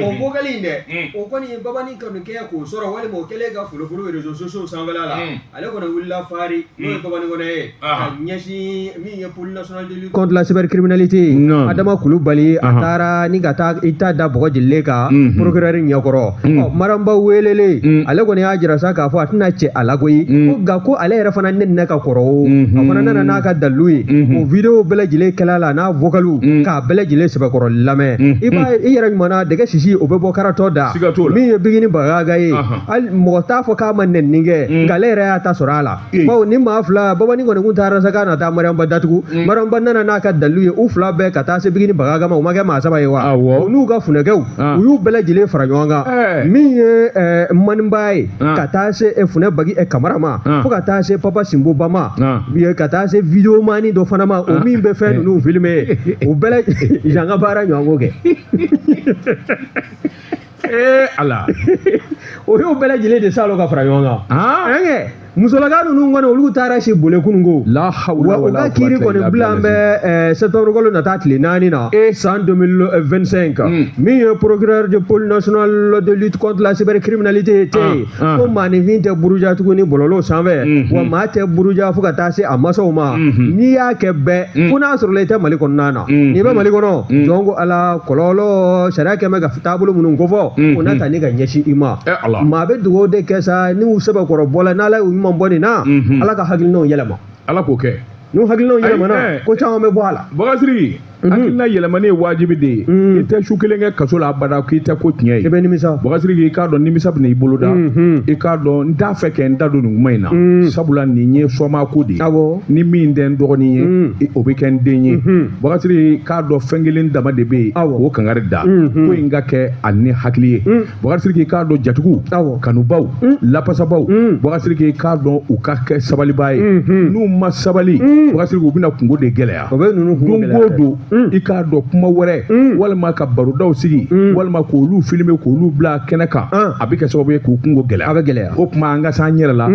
Speaker 2: O vocal in dɛ, o kɔni Babani kɔni kɛ k'o sɔrɔ, walima o kɛlen ka folofolo réseaux sociaux sanfɛla la, ale kɔni wulila fari, n'o ye Babani kɔnɛ ye, ka ɲɛsin min ye pôle national de lutte contre la cybercriminalité, Adama Kulubali, a taara ni ka taa i ta da bɔgɔ jelilen kan procureur ɲɛkɔrɔ. Ɔ, Mariam Ba welelen, ale kɔni y'a jira sa k'a fɔ a tɛna cɛ a la koyi, ko nka ko ale yɛrɛ fana nɛnina ka kɔrɔ o, a fana nana n'a ka dalilu ye, o vidéo bɛɛ lajɛlen kɛla la n'a n'a vocaliw k'a bɛɛ lajɛlen sɛbɛkɔrɔ lamɛn. I b'a ye, i yɛrɛ ɲuman dɛgɛ sisi o bɛ bɔ karatɔ da. Min ye Bigini Bagaga ye, hali mɔgɔ t'a fɔ k'a ma nɛnini kɛ, nka ale yɛrɛ y'a ta sɔrɔ a la, bawo ni maa fila Babani kɔni kun taara sa k'a na taa Mariamba datugu, Mariamba nana n'a ka dalilu ye, u fila bɛɛ ka taa se Bigini Bagaga ma, u ma kɛ maa saba ye wa? U n'u ka funɛkɛw, u y'u bɛɛ lajɛlen fara ɲɔgɔn kan. Min ye Maniba ye, ka taa se Funɛ Bagi Kamara ma, fo ka taa se Papa Sinboba ma, ka taa se videomani dɔ fana ma, o min bɛ fɛn ninnu filmer, u bɛɛ lajɛlen ka baara ɲɔgɔn kɛ.
Speaker 1: Ee Ala,
Speaker 2: o y'o bɛɛ lajɛlen de salo ka fara ɲɔgɔn kan. Musolaka ninnu kɔni, olu taara si bole kununko.
Speaker 1: La hawla
Speaker 2: wa u ka kiiri kɔni bila bɛ septembre kalo nata tile 4 na san 2025. Min ye procureur de pôle national de lutte contre la cybercriminalité tɛ yen, ko maaninfin tɛ buruja tuguni bɔlɔlɔ sanfɛ, wa maa tɛ buruja fo ka taa se a masaw ma. N'i y'a kɛ bɛɛ fo n'a sɔrɔla i tɛ Mali kɔnɔna na, n'i bɛ Mali kɔnɔ, jɔn ko Ala, kɔlɔlɔ sariya kɛmɛ ka taabolo minnu kofɔ, o na ta ni ka ɲɛsin i ma. Maa bɛ dugawu de kɛ sa, n'u sɛbɛkɔrɔ bɔla, n'Ala y'u ɲuman bɔ nin na, Ala ka hakilinaw yɛlɛma.
Speaker 1: Ala k'o kɛ.
Speaker 2: N'u hakilinaw yɛlɛmana, ko caman bɛ bɔ a la.
Speaker 1: Bakasiri, hakilina yɛlɛmani ye wajibi de ye. I tɛ su kelen kɛ kaso la abada k'i tɛ ko tiɲɛ ye.
Speaker 2: I bɛ nimisa.
Speaker 1: Bakasiri, i k'a dɔn nimisa bɛ na i bolo da. I k'a dɔn n t'a fɛ kɛ n da don nin kuma in na, sabula nin ye sɔma ko de ye. Ni min tɛ n dɔgɔnin ye, o bɛ kɛ n den ye. Bakasiri, k'a dɔn fɛn kelen dama de bɛ yen, o kangari da ko in ka kɛ a ni hakili ye. Bakasiri, k'i k'a dɔn jatigiw, kanubaw, lapasabaw, Bakasiri, k'i k'a dɔn u ka kɛ sabalibaa ye. N'u ma sabali, Bakasiri, u bɛna kungo de gɛlɛya.
Speaker 2: O bɛ ninnu kungo
Speaker 1: gɛlɛya. Don o don, i k'a dɔn kuma wɛrɛ, walima ka barodaw sigi, walima k'olu filmer, k'olu bila kɛnɛ kan, a bɛ kɛ sababu ye k'u kungo gɛlɛya.
Speaker 2: A bɛ gɛlɛya.
Speaker 1: O tuma an ka s'an yɛrɛ la.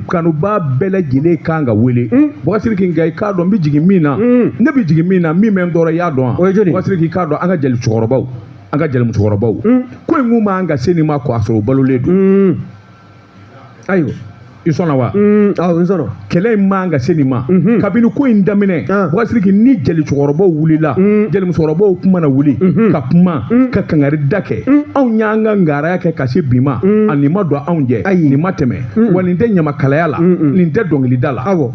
Speaker 1: Kanubaa bɛɛ lajɛlen kan ka wele. Bakasiri, nka i k'a dɔn n bɛ jigin min na, ne bɛ jigin min na, min bɛ n tɔɔrɔ, i y'a dɔn wa?
Speaker 2: O ye joli?
Speaker 1: Bakasiri, k'i k'a dɔn an ka jeli cɛkɔrɔbaw, an ka jeli musokɔrɔbaw, ko in kun man ka se nin ma k'a sɔrɔ u balolen don.
Speaker 2: Ayiwa.
Speaker 1: I sɔnna wa?
Speaker 2: Awɔ, n sɔnna.
Speaker 1: Kɛlɛ in man ka se nin ma. Kabini ko in daminɛ, Bakasiri, ni jeli cɛkɔrɔbaw wulila, jeli musokɔrɔbaw kuma na wuli ka kuma, ka kangari da kɛ. Anw y'an ka ngaraya kɛ ka se bi ma, a nin ma don anw jɛ, nin ma tɛmɛ, wa nin tɛ ɲamakalaya la, nin tɛ dɔnkilida la.
Speaker 2: Awɔ.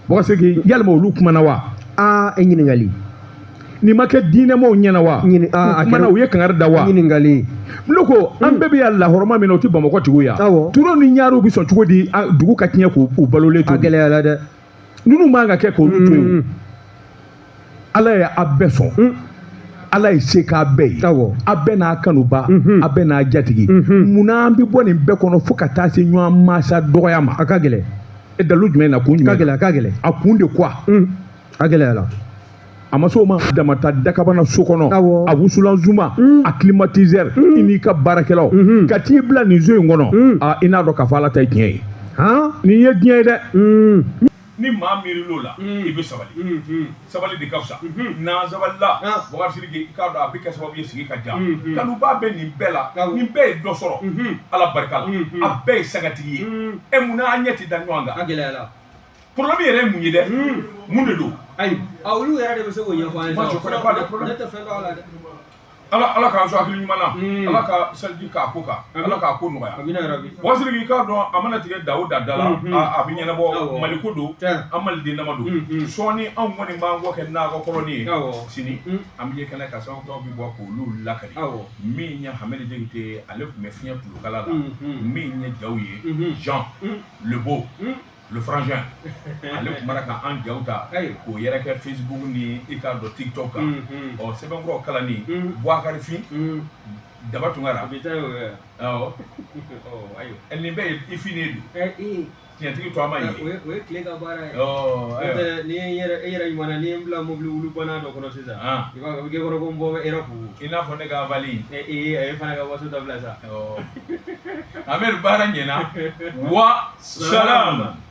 Speaker 1: Bakasiri, yalima olu kumana wa?
Speaker 2: Aa, e ɲininkali.
Speaker 1: Nin ma kɛ diinɛmaw ɲɛna wa? Kumana, u ye kangari da wa?
Speaker 2: Ɲininkali.
Speaker 1: Ne ko an bɛɛ bɛ yan lahɔrɔma min na, o tɛ Bamakɔ tigiw ya. Turo ni ɲaariw bɛ sɔn cogo di dugu ka tiɲɛ k'u balolen to?
Speaker 2: A gɛlɛyara dɛ.
Speaker 1: Ninnu man ka kɛ k'olu to yen. Ala ye a bɛɛ sɔn. Ala ye se k'a bɛɛ ye. A bɛɛ n'a kanuba, a bɛɛ n'a jatigi. Munna an bɛ bɔ nin bɛɛ kɔnɔ fo ka taa se ɲɔgɔn mansa dɔgɔya ma?
Speaker 2: A ka gɛlɛn.
Speaker 1: E dalu jumɛn na, kun jumɛn?
Speaker 2: A ka gɛlɛn, a ka gɛlɛn.
Speaker 1: A kun de quoi?
Speaker 2: A gɛlɛyara.
Speaker 1: A ma s'o ma. Damata dakabana so kɔnɔ, a wusulan zuma, a climatiseur, i n'i ka baarakɛlaw ka t'i bila nin so in kɔnɔ, i n'a dɔn k'a fɔ Ala ta ye tiɲɛ ye. Nin ye diɲɛ ye dɛ. Ni maa miiril'o la, i bɛ sabali. Sabali de ka fisa. N'an sabalila, Bakasiri, i k'a dɔn a bɛ kɛ sababu ye sigi ka ja. Kanuba bɛ nin bɛɛ la, nin bɛɛ ye dɔ sɔrɔ Ala barika la, a bɛɛ ye sangatigi ye. E munna an ɲɛ tɛ da ɲɔgɔn kan?
Speaker 2: A gɛlɛyara.
Speaker 1: Problème yɛrɛ ye mun ye dɛ? Mun de don?
Speaker 2: Ayi, olu yɛrɛ de bɛ se k'o ɲɛfɔ an ye.
Speaker 1: Moi, je connais pas le problème.
Speaker 2: Ne tɛ fɛn dɔn a la dɛ.
Speaker 1: Ala k'an sɔn hakili ɲuman na. Ala ka seliji k'a ko kan. Ala k'a ko nɔgɔya.
Speaker 2: Amina yarabi.
Speaker 1: Bakasiri, i k'a dɔn a mana tigɛ da o da da la, a bɛ ɲɛnabɔ. Mali ko don, an maliden dama don. Sɔɔni anw kɔni b'an kɔ kɛ nakɔ kɔrɔnin ye. Sini an bɛ ye kɛnɛ kan, sɛbɛnkuraw bɛ bɔ k'olu lakali. Min ye Hamɛdi Jakite, ale tun bɛ fiɲɛ tulokala la. Min ye jaw ye, Jean Le Beau, le frangin, ale tun b'a ka an jaw ta k'o yɛrɛ kɛ Facebook ni i k'a dɔn TikTok kan. Ɔ, sɛbɛnkuraw kalanni, Boubacar Fin, Daba Tunkara. Awɔ. Nin bɛɛ ye i finen don. Tiɲɛtigi to a ma ye.
Speaker 2: O ye tile ka baara ye. N'o tɛ, ni e yɛrɛ ɲuman na, n'i ye n bila mobili wulubana dɔ kɔnɔ sisan, i b'a bɛ kɛ kɔnɔ ko n bɔ bɛ Europe.
Speaker 1: I n'a fɔ ne ka vali.
Speaker 2: Ee, e fana ka waso dabila sa.
Speaker 1: Amɛri, baara ɲɛna. Wa salam.